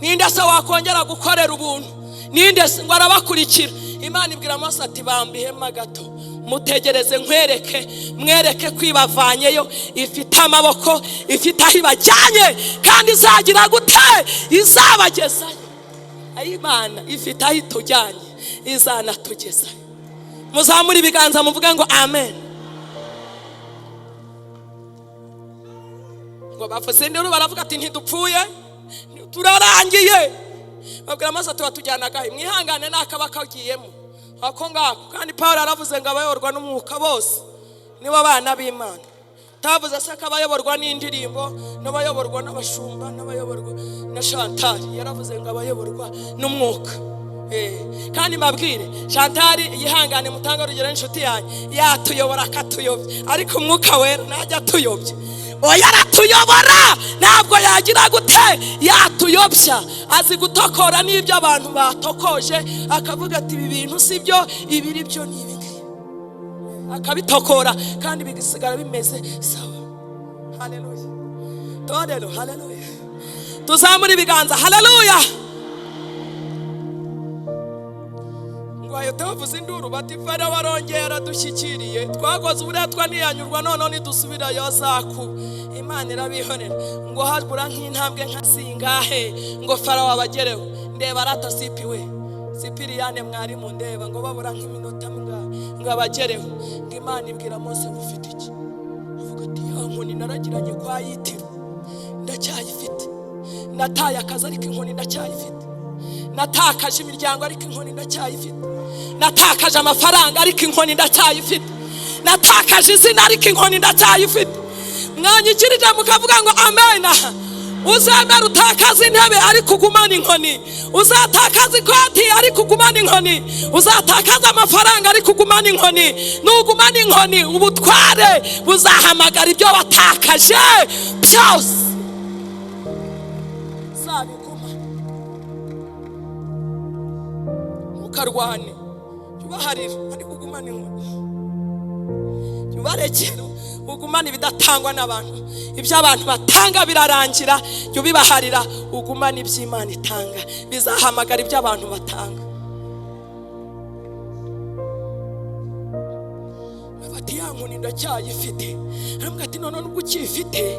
Ninde se wakongera gukorera ubuntu? Ninde se? Ngo arabakurikira. Imana ibwira Mose ati bamba ihema gato, mutegereze nkwereke, mwereke ko ibavanyeyo ifite amaboko, ifite aho ibajyanye, kandi izagira gute? Izabagezayo. Imana ifite aho itujyanye, izanatugezayo. Muzamure ibiganza muvuge ngo amen. Ngo bavuze induru baravuga ati ntidupfuye, turarangiye. Babwira Mose ati batujyanaga he? Mwihangane n'akaba kagiyemo. Ako ngako. Kandi Pawulo aravuze ngo abayoborwa n'umwuka bose nibo bana b'Imana. Tavuze se ko abayoborwa n'indirimbo, n'abayoborwa n'abashumba, n'abayoborwa na Chantal. Yaravuze ngo abayoborwa n'umwuka. Kandi mbabwire, Chantal yihangane, mutanga urugero n'inshuti yanjye, yatuyobora akatuyobya, ariko umwuka wera ntajya atuyobya. Oya, aratuyobora, ntabwo yagira gute yatuyobya. Azi gutokora n'ibyo abantu batokoje, akavuga ati ibi bintu si byo, ibiri byo ni ibi ngibi, akabitokora kandi bigasigara bimeze sawa. Haleluya torero, haleluya. Tuzamure ibiganza, haleluya. Ngo bahita bavuza induru bati Farawo arongeye aradushyikiriye, twakoze uburetwa ntiyanyurwa, none nidusubirayo azakuba. Imana irabihorera. Ngo habura nk'intambwe nka zingahe ngo Farawo abagereho. Ndeba arata sipiwe Sipiriyane mwarimu, ndeba ngo babura nk'iminota ngo abagereho. Ngo Imana ibwira Mose ngo ufite iki? Avuga ati ya nkoni naragiranye kwa Yitiro ndacyayifite, nataye akazi ariko inkoni ndacyayifite, natakaje imiryango ariko inkoni ndacyayifite, natakaje amafaranga ariko inkoni ndacyayifite, natakaje izina ariko inkoni ndacyayifite. Mwanyikirije mukavuga ngo amena. Uzemera utakaza intebe ariko ugumana inkoni, uzatakaza ikoti ariko ugumana inkoni, uzatakaza amafaranga ariko ugumana inkoni. Nugumana inkoni ubutware buzahamagara ibyo watakaje byose, zabiguma. Ntukarwane, ubaharira ariko ugumana inkoni, ubarekera ugumana ibidatangwa n'abantu. Ibyo abantu batanga birarangira, jya ubibaharira, ugumane iby'Imana itanga, bizahamagara ibyo abantu batanga. Bati ya nkoni ndacyayifite. Aravuga ati none nubwo ukiyifite,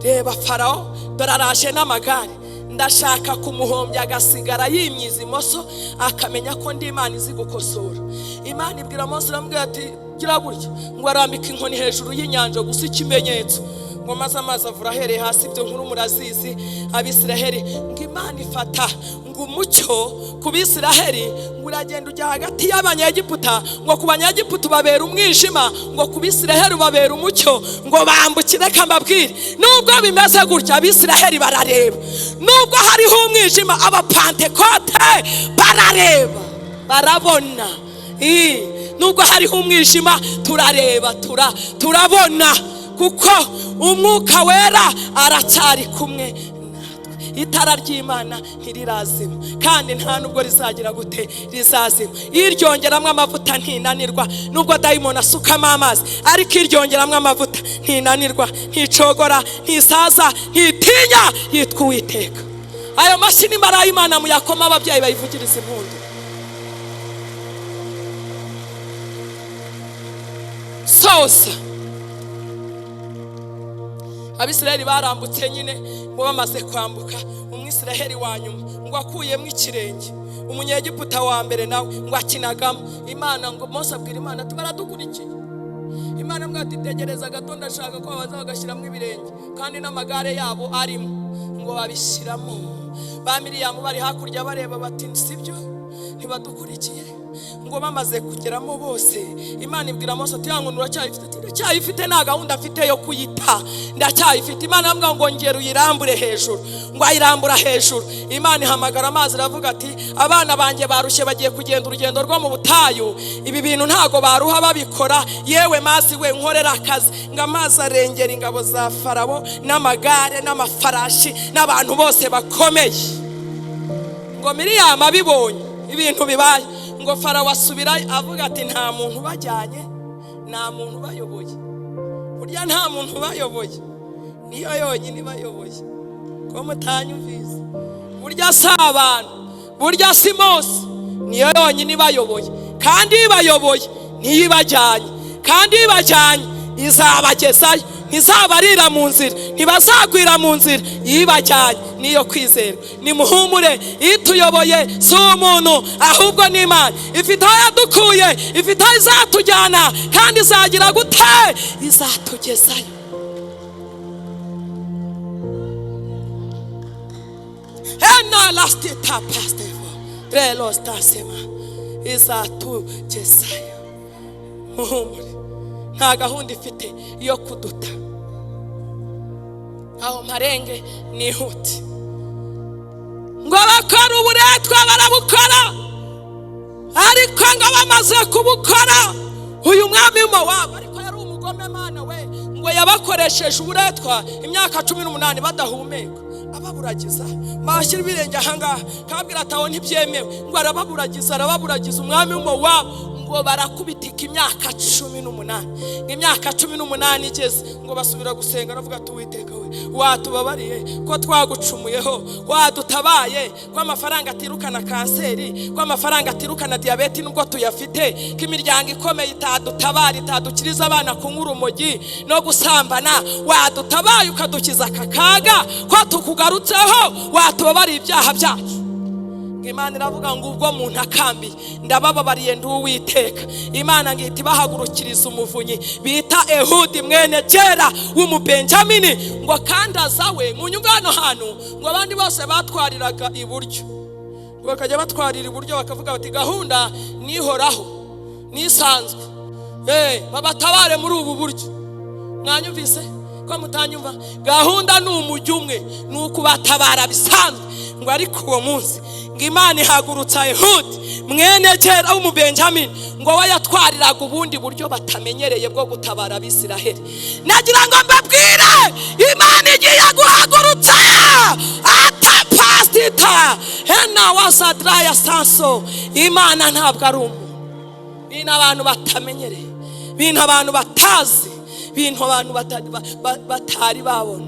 reba Farawo dore araje n'amagare, ndashaka kumuhombya agasigara yimyiza imoso, akamenya ko ndi Imana izi gukosora. Imana ibwira Mose, iramubwira ati gira gutya, ngo arambika inkoni hejuru y'inyanja gusa ikimenyetso, ngo maze amazi avura ahereye hasi. Ibyo nkuru murazizi Abisiraheli. Ngo Imana ifata ngo umucyo ku Bisiraheli, ngo uragenda ujya hagati y'Abanyegiputa, ngo ku Banyegiputa ubabera umwijima, ngo ku Bisiraheli ubabera umucyo, ngo bambukire. Reka mbabwire, nubwo bimeze gutya Abisiraheli barareba, nubwo hariho umwijima Abapantekote barareba, barabona. Nubwo hariho umwijima turareba, turabona, kuko umwuka wera aracyari kumwe natwe. Itara ry'Imana ntirirazima, kandi nta nubwo rizagira gute rizazima. Iryongeramo amavuta ntinanirwa, nubwo dayimoni asukamo amazi, ariko iryongeramo amavuta ntinanirwa, nticogora, ntisaza, ntitinya, yitwa Uwiteka. Ayo mashyi nimara y'Imana muyakoma, ababyeyi bayivugiriza impundu. Sosa Abisiraheli barambutse nyine, ngo bamaze kwambuka umwisiraheli wa nyuma ngo akuyemo ikirenge, umunyegiputa wa mbere nawe ngo akinagamo. Imana ngo Mose abwira Imana ati baradukurikiye. Imana mbwa ati tegereza gato, ndashaka ko baza bagashyiramo ibirenge, kandi n'amagare yabo arimo. Ngo babishyiramo. Ba Miriyamu bari hakurya bareba bati sibyo, ntibadukurikiye. Ngo bamaze kugeramo bose, Imana ibwira Mose ati ya nkoni uracyayifite? Ati ndacyayifite, nta gahunda mfite yo kuyita, ndacyayifite. Imana iramubwira ngo ngera uyirambure hejuru, ngo ayirambura hejuru. Imana ihamagara amazi iravuga ati abana banjye barushye, bagiye kugenda urugendo rwo mu butayu, ibi bintu ntago baruha babikora, yewe mazi we nkorera akazi. Ngo amazi arengera ingabo za Farawo n'amagare n'amafarashi n'abantu bose bakomeye. Ngo Miriyamu abibonye ibintu bibaye, ngo Farawo asubira avuga ati nta muntu ubajyanye, nta muntu ubayoboye. Burya nta muntu ubayoboye, niyo yonyine ibayoboye. Ko mutanyumvise? Burya si abantu, burya si Mose, niyo yonyine ibayoboye. Kandi ibayoboye niyo ibajyanye, kandi ibajyanye izabagezayo, ntizabarira mu nzira, ntibazagwira mu nzira. Ibajyanye niyo kwizera. Nimuhumure, ituyoboye si umuntu ahubwo ni Imana. Ifite aho yadukuye, ifite aho izatujyana, kandi izagira gute? Izatugezayo. Ena lastita pastevo relos tasema. Izatugezayo. Muhumure, nta gahunda ifite yo kuduta. Aho mparenge nihute. Ngo bakora uburetwa barabukora, ariko ngo bamaze kubukora uyu mwami w'Imowabu, ariko yari umugome mana we, ngo yabakoresheje uburetwa imyaka 18 badahumeka, ababuragiza bashyira ibirenge ahangaha, kabwira ati aho ntibyemewe. Ngo arababuragiza, arababuragiza umwami w'Imowabu, ngo barakubitika imyaka 18. Imyaka 18 igeze, ngo basubira gusenga, aravuga ati Uwiteka we, watubabariye ko twagucumuyeho, wadutabaye ko amafaranga atirukana kanseri, ko amafaranga atirukana diyabete nubwo tuyafite, ko imiryango ikomeye itadutabara, itadukiriza abana kunywa urumogi no gusambana, wadutabaye ukadukiza aka kaga ko tukugarutseho, watubabariye ibyaha byacu. Imana iravuga ngo ubwo muntu akambiye ndabababariye ndi Uwiteka. Imana ngihita ibahagurukiriza umuvunyi bita Ehudi mwene Gera w'Umubenjamini, ngo kandi azawe munyumve hano hantu. Ngo abandi bose batwariraga iburyo, ngo bakajya batwarira iburyo bakavuga bati gahunda nihoraho nisanzwe, babatabare muri ubu buryo. Mwanyumvise ko mutanyumva? Gahunda ni umujyi umwe, ni ukubatabara bisanzwe. Ngo ariko uwo munsi ngo Imana ihagurutsa Ehudi mwene Gera w'Umubenjamini, ngo we yatwariraga ubundi buryo batamenyereye bwo gutabara Abisiraheli. Nagira ngo mbabwire, Imana igiye guhagurutsa atapasita hena wasadraya sanso. Imana ntabwo ari umuntu, bintu abantu batamenyereye, bintu abantu batazi, bintu abantu batari babona.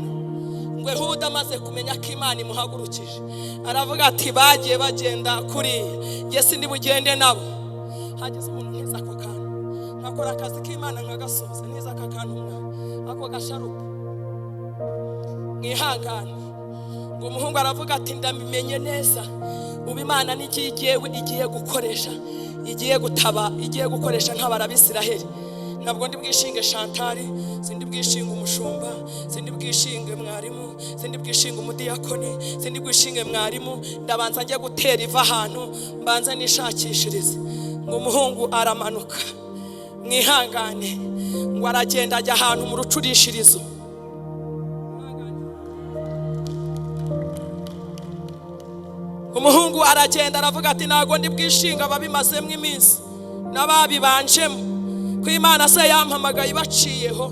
Ngo Ehudi amaze kumenya ko Imana imuhagurukije, aravuga ati bagiye bagenda kuriya, njye sindi bugende nabo. Hagize umuntu ntiza ako kantu, nkakora akazi k'Imana nkagasoza, ntiza aka kantu mwana ako gasharupe mwihangane. Ngo umuhungu aravuga ati ndabimenye neza, ubu Imana n'igiye igiye gukoresha, igiye gutaba, igiye gukoresha ntabara Abisiraheli. Ntabwo ndi bwishinge Shantari, sindi bwishinge umushumba, sindi bwishinge mwarimu, sindi bwishinge umudiyakoni, sindi bwishinge mwarimu, ndabanza njye gutera iva ahantu mbanza nishakishirize. Ngo umuhungu aramanuka mwihangane, ngo aragenda ajya ahantu mu rucurishirizo. Umuhungu aragenda aravuga ati ntabwo ndi bwishinga ababimazemo iminsi n'ababibanjemo, ko Imana se yampamagaye ibaciyeho,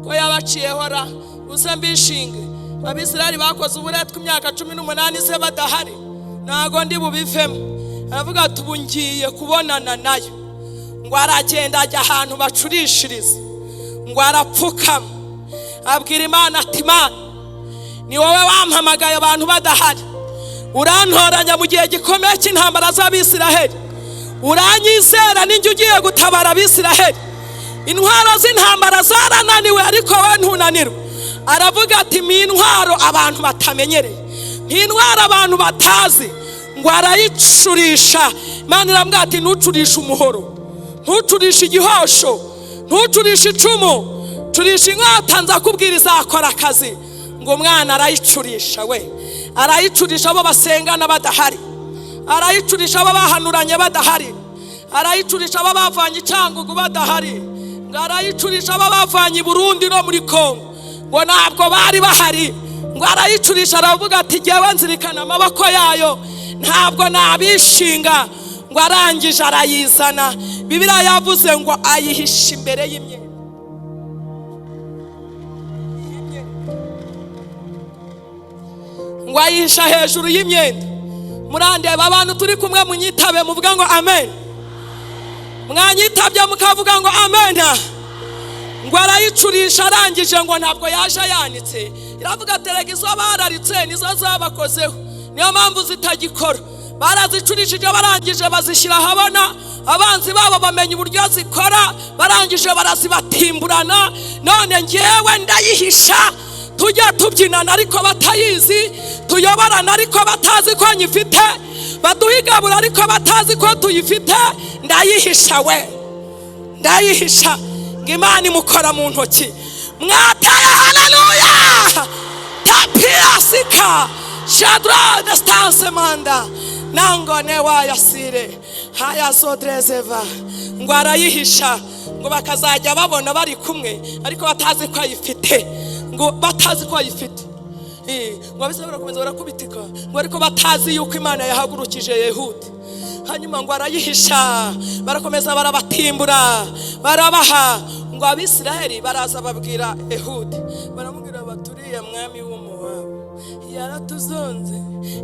ko yabaciyeho ra uze mbishinge. Abisirayeli bakoze uburetwa imyaka 18 se badahari, ntabwo ndi bubivemo. Aravuga ati ubu ngiye kubonana nayo. Ngo aragenda ajya ahantu bacurishiriza, ngo arapfukama abwira Imana ati Imana ni wowe wampamagaye abantu badahari, urantoranya mu gihe gikomeye cy'intambara z'Abisiraheli, uranyizera ninjye ugiye gutabara Abisiraheli. Intwaro z'intambara zarananiwe ariko wowe ntunanirwe. Aravuga ati mi intwaro abantu batamenyereye, intwaro abantu batazi. Ngo arayicurisha. Imana iramubwira ati ntucurishe umuhoro, ntucurishe igihosho, ntucurishe icumu, curisha inkota nzakubwira izakora akazi. Ngo umwana arayicurisha we, arayicurisha abo basengana badahari, arayicurisha abo bahanuranye badahari, arayicurisha abo bavanye i Cyangugu badahari, ngo arayicurisha abo bavanye i Burundi no muri Kongo, ngo ntabwo bari bahari. Ngo arayicurisha aravuga ati jyewe nzirikana amaboko yayo, ntabwo nabishinga. Ngo arangije arayizana. Bibiliya yavuze ngo ayihisha imbere y'imyenda, ngo ayihisha hejuru y'imyenda. Murandeba abantu turi kumwe, munyitabe muvuga ngo amen. Mwanyitabye mukavuga ngo amen. Ngo arayicurisha arangije, ngo ntabwo yaje ayanitse. Iravuga terega izo bararitse nizo zabakozeho, niyo mpamvu zitagikora. Barazicurishije barangije bazishyira ahabona, abanzi babo bamenya uburyo zikora, barangije barazibatimburana. None ngewe ndayihisha, tujya tubyinana ariko batayizi, tuyoborana ariko batazi ko nyifite, baduhigabura ariko batazi ko tuyifite. Ndayihisha we, ndayihisha. Ngo Imana imukora mu ntoki. Mwateye haleluya tapia sika shadra distance manda. Nangone wayasire hayasodrezeva. Ngo arayihisha, ngo bakazajya babona bari kumwe ariko batazi ko ayifite, ngo batazi ko ayifite. Ngo abisirayeli barakomeza barakubitika, ngo ariko batazi yuko Imana yahagurukije Yehudi. Hanyuma ngo arayihisha, barakomeza barabatimbura, barabaha. Ngo Abisirayeli baraza babwira Ehudi, baramubwira baturiye mwami w'Umuwabu yaratuzonze,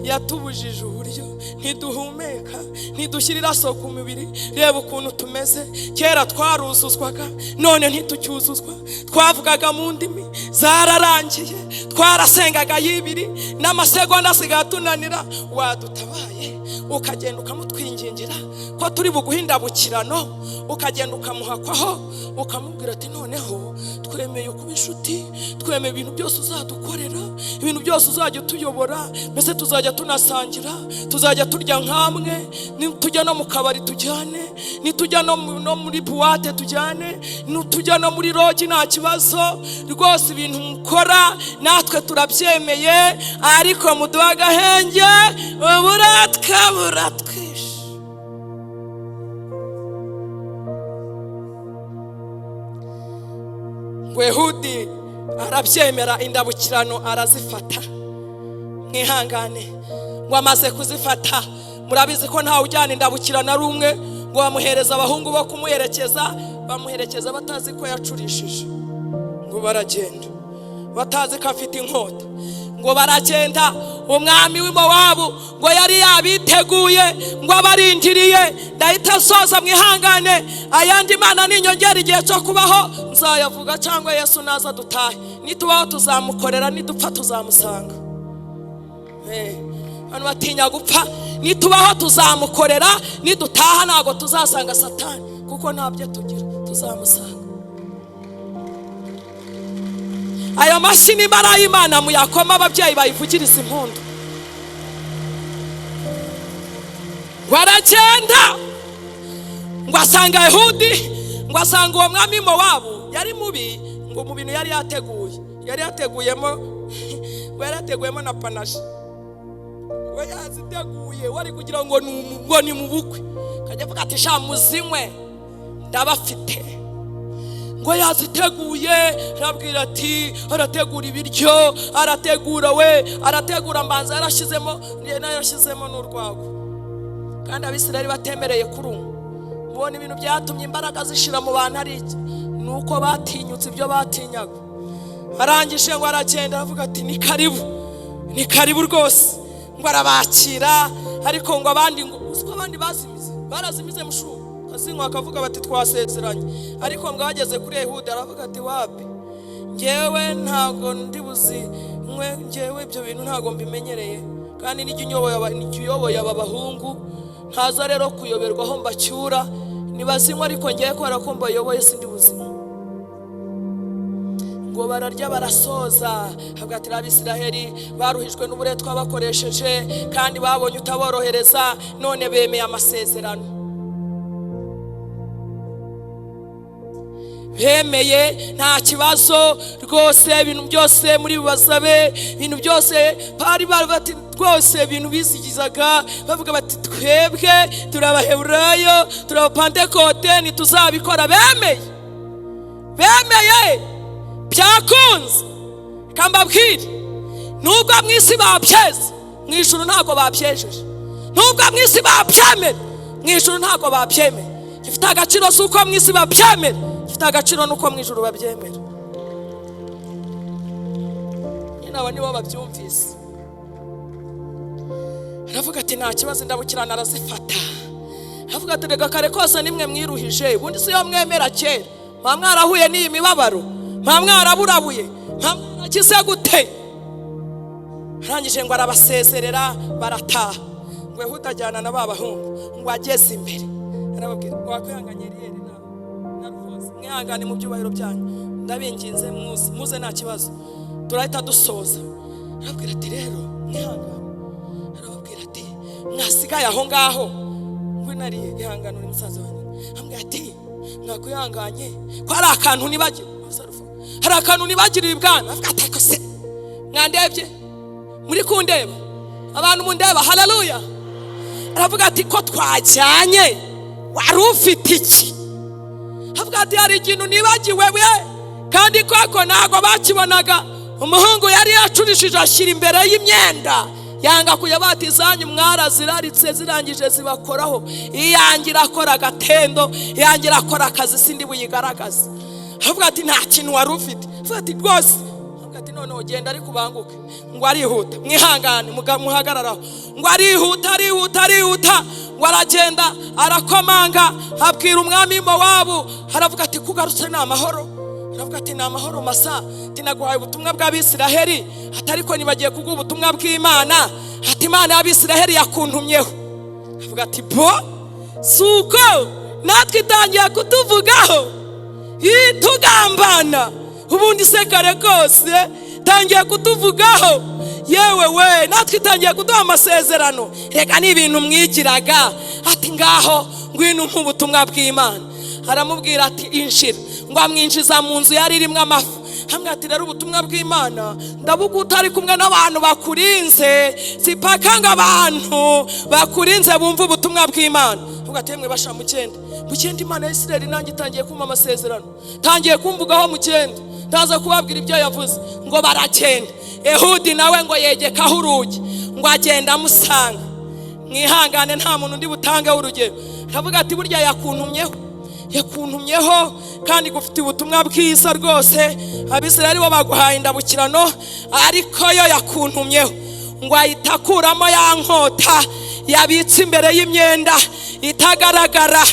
yatubujije uburyo, ntiduhumeka, ntidushyirira so ku mubiri, reba ukuntu tumeze. Kera twaruzuzwaga, none ntitucyuzuzwa. Twavugaga mu ndimi zararangiye, twarasengaga y'ibiri n'amasegonda asigaye atunanira. Wadutabaye ukagenda ukamutwingingira ko turi buguhindabukirano, ukagenda ukamuhakwaho, ukamubwira ati noneho twemeye kuba inshuti, twemeye ibintu byose uzadukorera, ibintu byose uzajya utuyobora, mbese tuzajya tunasangira, tuzajya turya nkamwe, nitujya no mu kabari tujyane, nitujya no muri buwate tujyane, nitujya no muri rogi nta kibazo rwose, ibintu mukora natwe turabyemeye, ariko muduha agahenge, uburatwa buratwishe. Ngo Ehudi arabyemera, indabukirano arazifata. Mwihangane, ngo amaze kuzifata, murabizi ko ntawe ujyana indabukirano ari umwe, ngo bamuhereza abahungu bo kumuherekeza, bamuherekeza batazi ko yacurishije, ngo baragenda batazi ko afite inkota, ngo baragenda. Umwami w'Imowabu ngo yari yabiteguye, ngo abarindiriye. Ndahita asoza, mwihangane, ayandi Imana ninyongera igihe cyo kubaho nzayavuga, cyangwa Yesu naza dutahe. Nitubaho tuzamukorera, nidupfa tuzamusanga. Abantu batinya gupfa. Nitubaho tuzamukorera, nidutaha ntabwo tuzasanga Satani, kuko ntabyo tugira, tuzamusanga. Ayo mashyi n'imbaraga y'Imana muyakoma, ababyeyi bayivugiriza impundu. Baragenda, ngo asanga Ehudi, ngo asanga uwo mwami Mowabu yari mubi, ngo mu bintu yari yateguye, yari yateguyemo, ngo yari yateguyemo na panashi, we yaziteguye, wari kugira ngo ni mu bukwe, akajya avuga ati sha muzinywe ndabafite. Ngo yaziteguye, arabwira ati arategura ibiryo, arategura we, arategura mbanza yarashyizemo, yarashyizemo n'urwagwa. Kandi Abisirayeli batemereye kurunywa. Mubona ibintu byatumye imbaraga zishira mu bantu ari iki? Ni uko batinyutse ibyo batinyaga. Arangije ngo aragenda aravuga ati ni karibu, ni karibu rwose. Ngo arabakira, ariko ngo abandi ngo uziko abandi bazimize, barazimize mushu kazinywa akavuga bati twasezeranye. Ariko ngo ageze kuri Ehudi aravuga ati wapi, ngewe ntago ndi buzinywe, ngewe ibyo bintu ntago mbimenyereye, kandi nijye uyoboye aba bahungu, ntaza rero kuyoberwa aho mbacyura, nibazinywa ariko ngewe kubera ko mbayoboye sindi buzinywe. Ngo bararya barasoza, avuga ati Abisiraheli baruhijwe n'uburetwa bakoresheje, kandi babonye utaborohereza, none bemeye amasezerano. Bemeye nta kibazo rwose, ibintu byose muri bubasabe, ibintu byose bari bati rwose, ibintu bizigizaga bavuga bati twebwe turabaheburayo, turabapantekote, ntituzabikora. Bemeye, bemeye, byakunze. Kambabwire, nubwo mu isi babyeze, mu ijuru ntabwo babyejeje. Nubwo mu isi babyemera, mu ijuru ntabwo babyemera. Gifite agaciro si uko mu isi babyemera, gifite agaciro nuko mu ijuru babyemera. Nyine aba nibo babyumvise. Aravuga ati nta kibazo, indabukirana arazifata. Aravuga ati reka kare kose nimwe mwiruhije, ubundi si yo mwemera kera, mwa mwarahuye n'iyi mibabaro, mwa mwaraburabuye, mwa mwaragize gute. Arangije ngo arabasezerera, barataha. Ngo Ehudi ajyana na ba bahungu, ngo ageze imbere arababwira wakwihanganye Eliyeli na Rufosi, mwihangane mu byubahiro byanyu, ndabinginze muze, muze nta kibazo, turahita dusoza. Arababwira ati rero mwihangane. Arababwira ati mwasigaye aho ngaho, ngwino Ariye, ihangane uri musaza wanjye. Arambwira ati mwakwihanganye ko hari akantu nibagiwe, hari akantu nibagiriye ibwami. Avuga ati ariko se mwandebye, muri kundeba, abantu mundeba, haleluya. Aravuga ati ko twajyanye wari ufite iki? Avuga ati hari ikintu nibagiwe we. Kandi koko ntabwo bakibonaga. Umuhungu yari yacurishije ashyira imbere y'imyenda, yanga kujya bati izanyu mwaraziraritse zirangije zibakoraho, iyange irakora agatendo, iyange irakora akazi, sindi buyigaragaze. Avuga ati nta kintu wari ufite. Avuga ati rwose. Avuga ati noneho genda ariko ubanguke. Ngo arihuta, mwihangane muhagararaho. Ngo arihuta, arihuta, arihuta, ngo aragenda arakomanga, abwira umwami Mowabu. Aravuga ati kugarutse ni amahoro? Aravuga ati ni amahoro masa, ati naguhaye ubutumwa bw'Abisiraheli, ati ariko nibagiye kuguha ubutumwa bw'Imana, ati Imana y'Abisiraheli yakuntumyeho. Avuga ati bo si uko natwe itangiye kutuvugaho itugambana, ubundi se kare kose tangiye kutuvugaho, yewe we natwe itangiye kuduha amasezerano, reka ni ibintu mwigiraga. Ati ngaho ngwino umpe ubutumwa bw'Imana. Aramubwira ati injira. Ngo amwinjiza mu nzu yari irimo amafu. Hamwe ati rero ubutumwa bw'Imana ndabuga utari kumwe n'abantu bakurinze, sipaka ngo abantu bakurinze bumve ubutumwa bw'Imana. Avuga ati yemwe basha mugende, mugende, Imana ya Isirayeli nanjye itangiye kumpa amasezerano, tangiye kumvugaho, mugende ndaza kubabwira ibyo yavuze. Ngo baragenda. Ehudi nawe ngo yegekaho urugi, ngo agenda amusanga. Mwihangane nta muntu undi butangeho urugero. Aravuga ati burya yakuntumyeho, yakuntumyeho kandi gufite ubutumwa bwiza rwose. Abisirayeli bo baguhaye indabukirano, ariko yo yakuntumyeho. Ngo ahita akuramo ya nkota yabitse imbere y'imyenda itagaragara,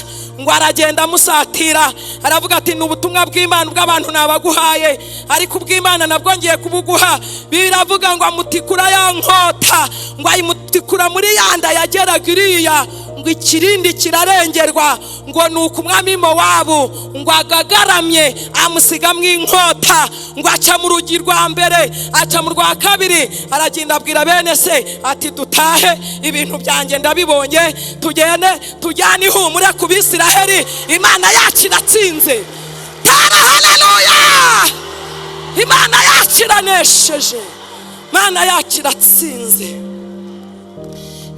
ngo aragenda amusatira. Aravuga ati ni ubutumwa bw'Imana bw'abantu nabaguhaye, ariko ubw'Imana nabwo ngiye kubuguha. Biravuga ngo amutikura ya nkota, ngo ayimutikura muri ya nda yageraga iriya, ngo ikirindi kirarengerwa. Ngo ni uko umwami Mowabu ngo agagaramye amusigamo inkota, ngo aca mu rugi rwa mbere, aca mu rwa kabiri, aragenda abwira bene se ati dutahe, ibintu byanjye ndabibonye, tugende tujyane ihumure ku Bisiraheli, Imana yacu iratsinze. Tara haleluya! Imana yacu iranesheje, Imana yacu iratsinze.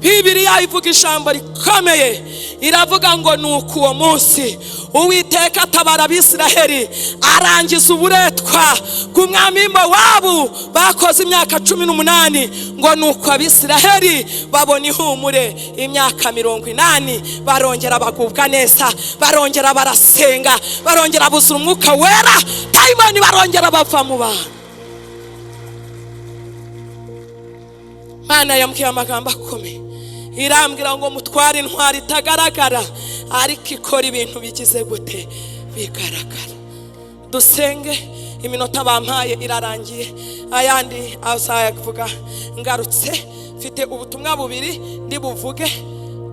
Bibiliya ivuga ijambo rikomeye, iravuga ngo ni uko uwo munsi Uwiteka atabara Abisiraheli, arangiza uburetwa bw'umwami Mowabu bakoze imyaka 18. Ngo ni uko Abisiraheli babona ihumure imyaka 80, barongera bagubwa neza, barongera barasenga, barongera buzura umwuka wera, dayimoni barongera bava mu bantu. Imana yambwiye amagambo akomeye, irambwira ngo mutware intwari itagaragara ariko ikora ibintu bigize gute bigaragara. Dusenge, iminota bampaye irarangiye, ayandi azayavuga ngarutse. Mfite ubutumwa bubiri ndi buvuge.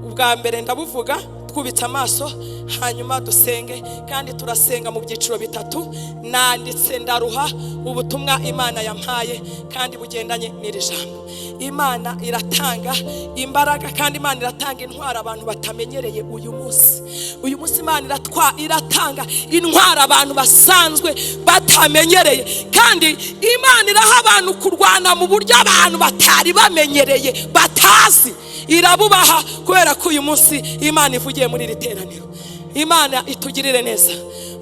Ubwa mbere ndabuvuga twubitse amaso, hanyuma dusenge. Kandi turasenga mu byiciro bitatu. Nanditse ndaruha ubutumwa Imana yampaye kandi bugendanye n'iri jambo. Imana iratanga imbaraga kandi Imana iratanga intwaro abantu batamenyereye uyu munsi. Uyu munsi Imana iratanga intwaro abantu basanzwe batamenyereye, kandi Imana iraha abantu kurwana mu buryo abantu batari bamenyereye, batazi. Irabubaha kubera ko uyu munsi Imana ivugiye muri iri teraniro. Imana itugirire neza.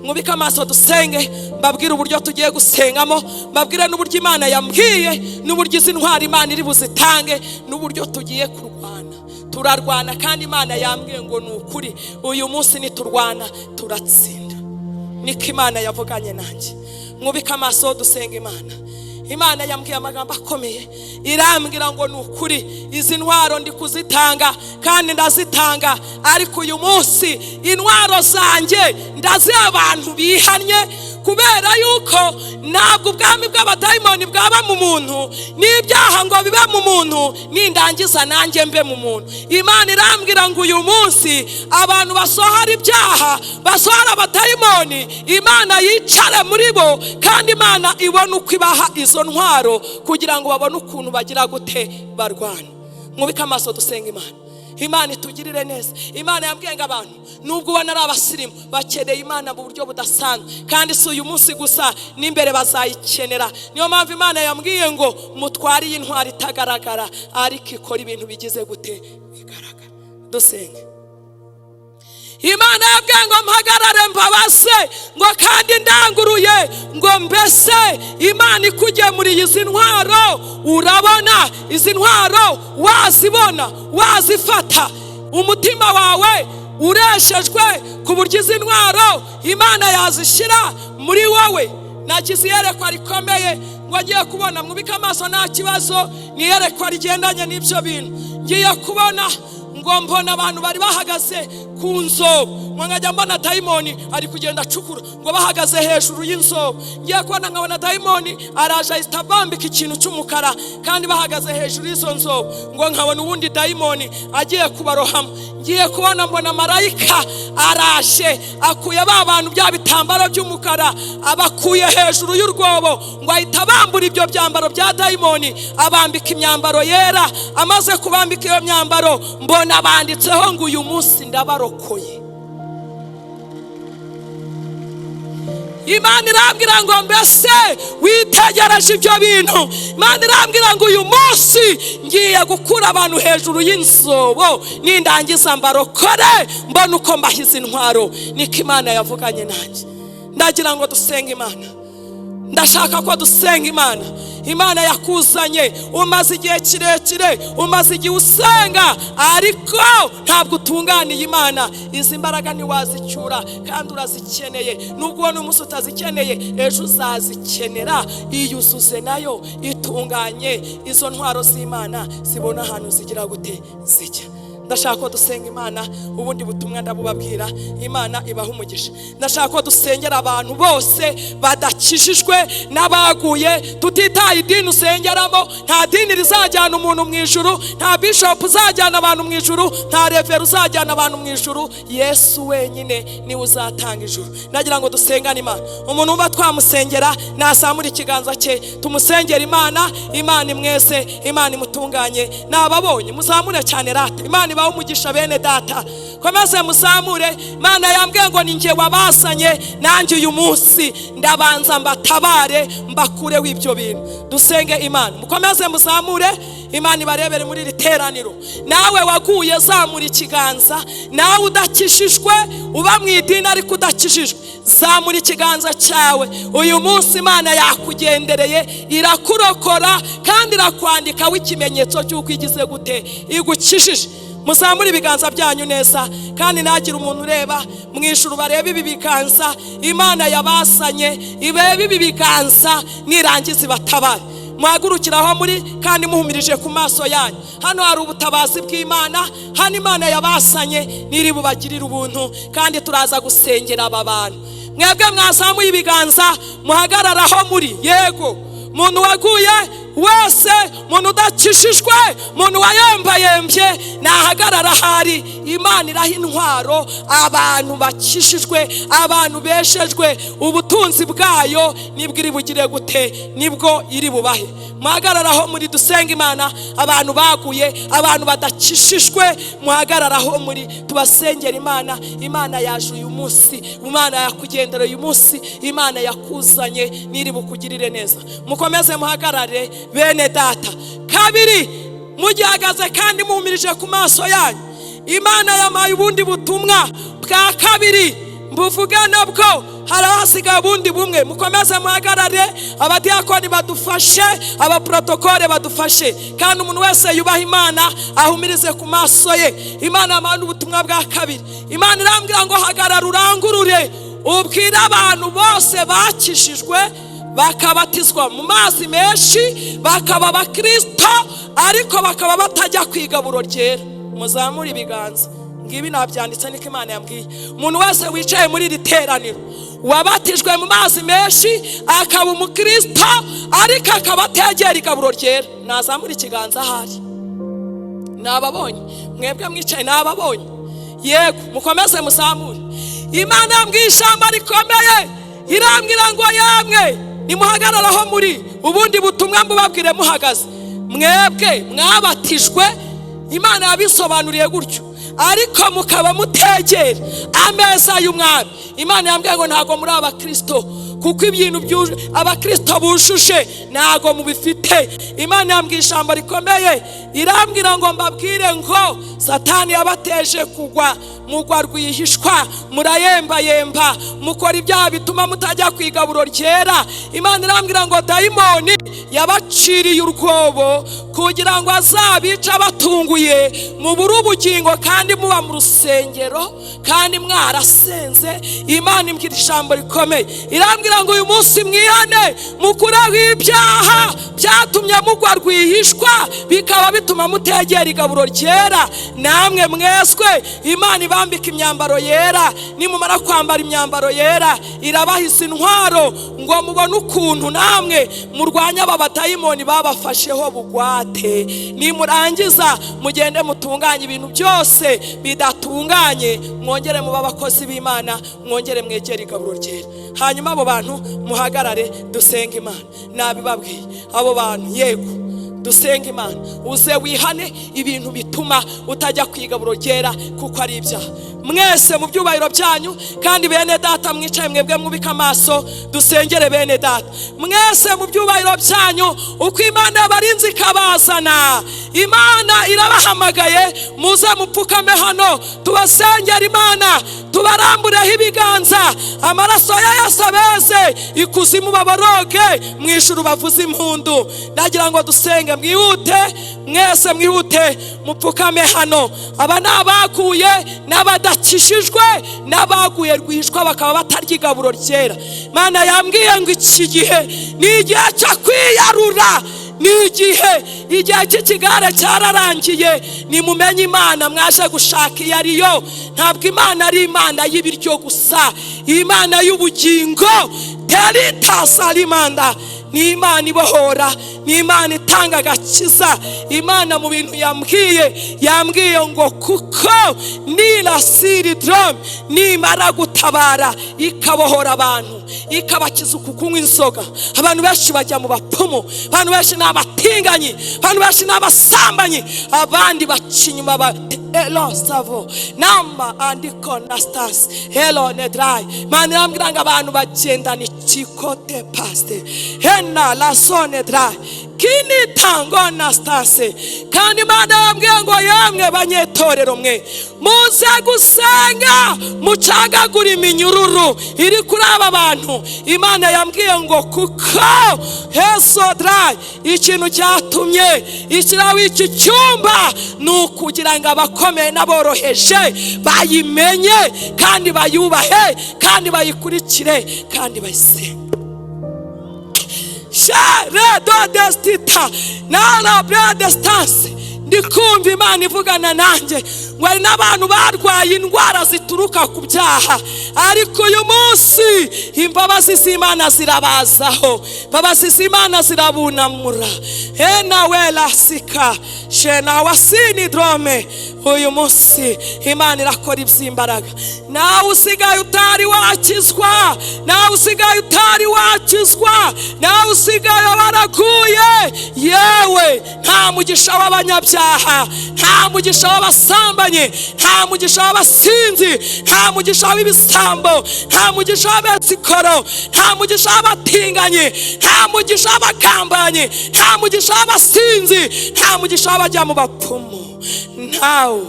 Mwubike amaso dusenge, mbabwire uburyo tugiye gusengamo, mbabwire n'uburyo Imana yambwiye, n'uburyo izi ntwari Imana iri buzitange, n'uburyo tugiye kurwana. Turarwana kandi Imana yambwiye ngo ni ukuri uyu munsi niturwana turatsinda. Niko Imana yavuganye nanjye. Mwubike amaso dusenga Imana. Imana yambwiye amagambo akomeye, irambwira ngo ni ukuri izi ntwaro ndi kuzitanga kandi ndazitanga, ariko uyu munsi intwaro zanjye ndaziha abantu bihannye, kubera yuko ntabwo ubwami bw'abadayimoni bwaba mu muntu n'ibyaha ngo bibe mu muntu, nindangiza nanjye mbe mu muntu. Imana irambwira ngo uyu munsi abantu basohora ibyaha, basohora abadayimoni, Imana yicare muri bo, kandi Imana ibone uko ibaha izo ntwaro kugira ngo babone ukuntu bagira gute barwana. Mwubike amaso dusenga Imana. Imana itugirire neza. Imana yambwiye ngo abantu nubwo ubona ari abasirimu bakeneye Imana mu buryo budasanzwe, kandi si uyu munsi gusa, n'imbere bazayikenera. Niyo mpamvu Imana yambwiye ngo mutware iyi ntwari itagaragara ariko ikora ibintu bigize gute bigaragara. Dusenge. Imana yabwiye ngo mpagarare mbabase, ngo kandi ndanguruye, ngo mbese Imana ikugemuriye izi ntwaro, urabona izi ntwaro wazibona, wazifata, umutima wawe ureshejwe ku buryo izi ntwaro Imana yazishyira muri wowe. Nagize iyerekwa rikomeye ngo ngiye kubona, mwubike amaso nta kibazo, ni iyerekwa rigendanye n'ibyo bintu. Ngiye kubona ngo mbona abantu bari bahagaze ku nzobo, ngo nkajya mbona dayimoni ari kugenda acukura, ngo bahagaze hejuru y'inzobo. Ngiye kubona nkabona dayimoni araje ahita abambika ikintu cy'umukara, kandi bahagaze hejuru y'izo nzobo. Ngo nkabona uwundi dayimoni agiye kubarohamo. Ngiye kubona mbona marayika araje akuye ba bantu bya bitambaro by'umukara, abakuye hejuru y'urwobo, ngo ahita abambura ibyo byambaro bya dayimoni, abambika imyambaro yera. Amaze kubambika iyo myambaro, mbona banditseho ngo uyu munsi ndabarokoye. Imana irambwira ngo mbese witegereje ibyo bintu? Imana irambwira ngo uyu munsi ngiye gukura abantu hejuru y'inzobo, nindangiza mbarokore, mbona uko mbahize intwaro. Niko Imana yavuganye nanjye. Ndagira ngo dusenge Imana. Ndashaka ko dusenga Imana. Imana yakuzanye, umaze igihe kirekire, umaze igihe usenga, ariko ntabwo utunganiye Imana. Izi mbaraga ntiwazicyura kandi urazikeneye. Nubwo ubona umunsi utazikeneye, ejo uzazikenera. Iyuzuze nayo itunganye, izo ntwaro z'Imana zibona ahantu zigira gute zijya. Ndashaka ko dusenga Imana. Ubundi butumwa ndabubabwira, Imana ibaha umugisha. Ndashaka ko dusengera abantu bose badakijijwe n'abaguye, tutitaye idini usengeramo. Nta dini rizajyana umuntu mu ijuru, nta bishop uzajyana abantu mu ijuru, nta revera uzajyana abantu mu ijuru. Yesu wenyine niwe uzatanga ijuru. Ndagira ngo dusengane Imana. Umuntu wumva twamusengera nasamura ikiganza cye, tumusengera Imana. Imana imwese, Imana imutunganye. Nababonye muzamure cyane rata. Imana ibahe umugisha bene data, komeze muzamure. Imana yambwiye ngo ni njye wabasanye, nanjye uyu munsi ndabanza mbatabare, mbakureho ibyo bintu. Dusenge Imana, mukomeze muzamure. Imana ibarebere muri iri teraniro. Nawe waguye zamura ikiganza, nawe udakijijwe uba mu idini ariko udakijijwe, zamura ikiganza cyawe. Uyu munsi Imana yakugendereye, irakurokora kandi irakwandikaho ikimenyetso cy'uko igize gute, igukijije. Muzamure ibiganza byanyu neza, kandi nagira umuntu ureba mu ijuru barebe ibi biganza Imana yabasanye, ibebe ibi biganza nirangiza ibatabare. Muhagurukiraho muri kandi muhumirije ku maso yanyu. Hano hari ubutabazi bw'Imana, hano Imana yabasanye niri bubagirire ubuntu, kandi turaza gusengera aba bantu. Mwebwe mwazamuye ibiganza, muhagararaho muri. Yego, muntu waguye wese, muntu udakishijwe, muntu wayembayembye, nahagarara ahari. Imana iraha intwaro abantu bakishijwe, abantu beshejwe. Ubutunzi bwayo nibwo iri bugire gute, nibwo iri bubahe. Muhagararaho muri, dusenga Imana. Abantu baguye, abantu badakishijwe, muhagararaho muri, tubasengera Imana. Imana yaje uyu munsi, Imana yakugendera uyu munsi, Imana yakuzanye niri bukugirire neza. Mukomeze muhagarare bene data. Kabiri, mugihagaze kandi muhumirije ku maso yanyu, Imana yamaye ubundi butumwa bwa kabiri, mbuvuge nabwo, hari ahasigaye ubundi bumwe. Mukomeze muhagarare, abadiyakoni badufashe, abaprotokole badufashe, kandi umuntu wese yubaha Imana ahumirize ku maso ye. Imana yamaye ubutumwa bwa kabiri. Imana irambwira ngo hagarara urangurure, ubwire abantu bose bakijijwe bakabatizwa mu mazi menshi, bakaba abakristo ariko bakaba batajya ku igaburo ryera. Muzamure ibiganza. Ngibi nabyanditse niko Imana yambwiye. Umuntu wese wicaye muri iri teraniro wabatijwe mu mazi menshi akaba umukristo ariko akaba ategera igaburo ryera, nazamura ikiganza ahari. Nababonye mwebwe mwicaye, nababonye. Yego, mukomeze muzamure. Imana yambwiye ijambo rikomeye, irambwira ngo yamwe nimuhagararaho muri, ubundi butumwa mbubabwire muhagaze. Mwebwe mwabatijwe, Imana yabisobanuriye gutyo, ariko mukaba mutegera ameza y'umwami. Imana yambwiye ngo ntabwo muri abakristo. Kuko ibintu abakristo bujuje ntago mubifite. Imana yambwiye ijambo rikomeye, irambwira ngo mbabwire ngo Satani yabateje kugwa, mugwa rwihishwa, murayembayemba, mukora ibyaha bituma mutajya ku igaburo ryera. Imana irambwira ngo dayimoni yabaciriye urwobo kugira ngo azabice abatunguye, mubure ubugingo kandi muba mu rusengero kandi mwarasenze. Imana imbwira ijambo rikomeye, irambwira ngo uyu munsi mwihane, mukureho ibyaha byatumye mugwa rwihishwa, bikaba bituma mutegera igaburo ryera. Namwe mweswe Imana ibambika imyambaro yera. Nimumara kwambara imyambaro yera, irabahisa intwaro ngo mubone ukuntu namwe murwanya aba badayimoni babafasheho bugwate. Nimurangiza mugende mutunganye ibintu byose bidatunganye, mwongere muba abakozi b'Imana, mwongere mwegere igaburo ryera. Hanyuma abo bantu muhagarare dusenge Imana. Nabibabwiye abo bantu, yego dusenga Imana. Uze wihane ibintu bituma utajya ku igaburo ryera kuko ari ibyaha. Mwese mu byubahiro byanyu, kandi bene data mwicaye mwebwe mwubika amaso, dusengere bene data. Mwese mu byubahiro byanyu, uko Imana yabarinze ikabazana, Imana irabahamagaye, muze mupfukame hano tubasengere Imana, tubarambureho ibiganza, amaraso ya Yesu abeze, ikuzimu baboroge, mu ijuru bavuze impundu. Ndagira ngo dusenge, mwihute, mwese mwihute mupfukame hano. Aba ni abaguye n'abadakishijwe n'abaguye rwihishwa bakaba batarya igaburo ryera. Imana yambwiye ngo iki gihe ni igihe cyo kwiyarura, ni igihe cy'ikigare cyararangiye. Nimumenye Imana mwaje gushaka iyo ariyo. Ntabwo Imana ari Imana y'ibiryo gusa, Imana y'ubugingo teritasarimanda, ni Imana ibohora, ni Imana itanga agakiza. Imana mu bintu yambwiye ngo kuko nirasiri drum nimara gutabara ikabohora abantu, ikabakiza uku kunywa inzoga. Abantu benshi bajya mu bapfumu, abantu benshi ni abatinganyi, abantu benshi ni abasambanyi, abandi baca inyuma ba elo savo namba andiko na stasi helo nedrai. Imana irambwira ngo abantu bagendana ikikote paste hena lasone drai kini tango na stase. Kandi Imana yambwiye ngo yemwe banyetorero mwe, muze gusenga mucagagura iminyururu iri kuri aba bantu. Imana yambwiye ngo kuko heso drai ikintu cyatumye ishyiraho iki cyumba ni ukugira ngo abakomeye n'aboroheje bayimenye kandi bayubahe kandi bayikurikire kandi bayisenge. Destita nara destance. Ndikumva Imana ivugana nanjye ngo hari n'abantu barwaye indwara zituruka ku byaha, ariko uyu munsi imbabazi z'Imana zirabazaho, imbabazi z'Imana zirabunamura. Hena welasika shena wasini drome. Uyu munsi Imana irakora iby'imbaraga. Nawe usigaye utari wakizwa, nawe usigaye utari wakizwa, nawe usigaye waraguye, yewe nta mugisha w'abanyabyaha, nta mugisha w'abasambanyi, nta mugisha w'abasinzi, nta mugisha w'ibisambo, nta mugisha w'abesikoro, nta mugisha w'abatinganyi, nta mugisha w'abagambanyi, nta mugisha w'abasinzi, nta mugisha w'abajya mu bapfumu, ntawe.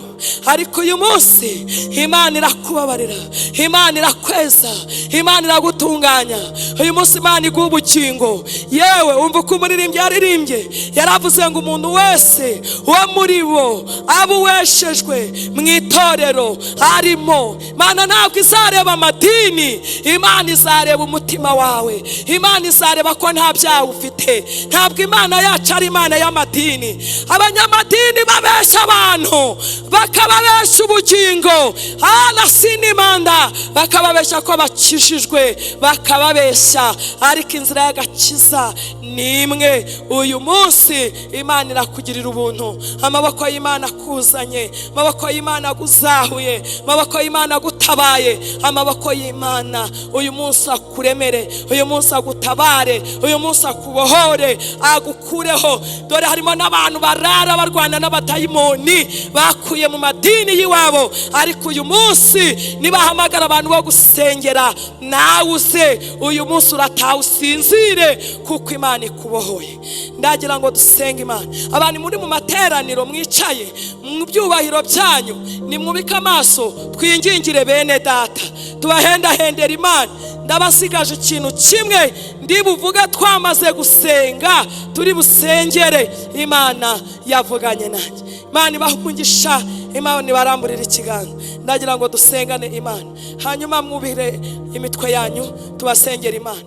Ariko uyu munsi Imana irakubabarira, Imana irakweza, Imana iragutunganya. Uyu munsi Imana iguha ubugingo. Yewe umva uko umuririmbyi yaririmbye, yaravuze ngo umuntu wese wo muri bo aba uweshejwe mu itorero arimo. Imana ntabwo izareba amadini, Imana izareba umutima wawe. Imana izareba ko nta byaha ufite. Ntabwo Imana yacu ari Imana y'amadini. Abanyamadini babeshya abantu, bakababeshya ubugingo, alasinimanda, bakababeshya ko bakijijwe, bakababeshya, ariko inzira y'agakiza ni imwe. Uyu munsi Imana irakugirira ubuntu. Amaboko y'Imana akuzanye, amaboko y'Imana aguzahuye, amaboko y'Imana agutabariye. Ugutabaye. Amaboko y'Imana uyu munsi akuremere, uyu munsi agutabare, uyu munsi akubohore, agukureho. Dore harimo n'abantu barara barwana n'abadayimoni bakuye mu madini y'iwabo, ariko uyu munsi nibahamagara abantu bo gusengera, nawe uze. Uyu munsi urataha usinzire, kuko Imana ikubohoye. Ndagira ngo dusenge Imana. Abantu muri mu materaniro mwicaye mu byubahiro byanyu, nimwubike amaso, twingingire bene data, tubahendahendera Imana. Ndabasigaje ikintu kimwe ndi buvuge twamaze gusenga, turi busengere. Imana yavuganye nanjye. Imana ibahe umugisha, Imana ibaramburire ikiganza. Ndagira ngo dusengane Imana, hanyuma mwubire imitwe yanyu, tubasengere Imana.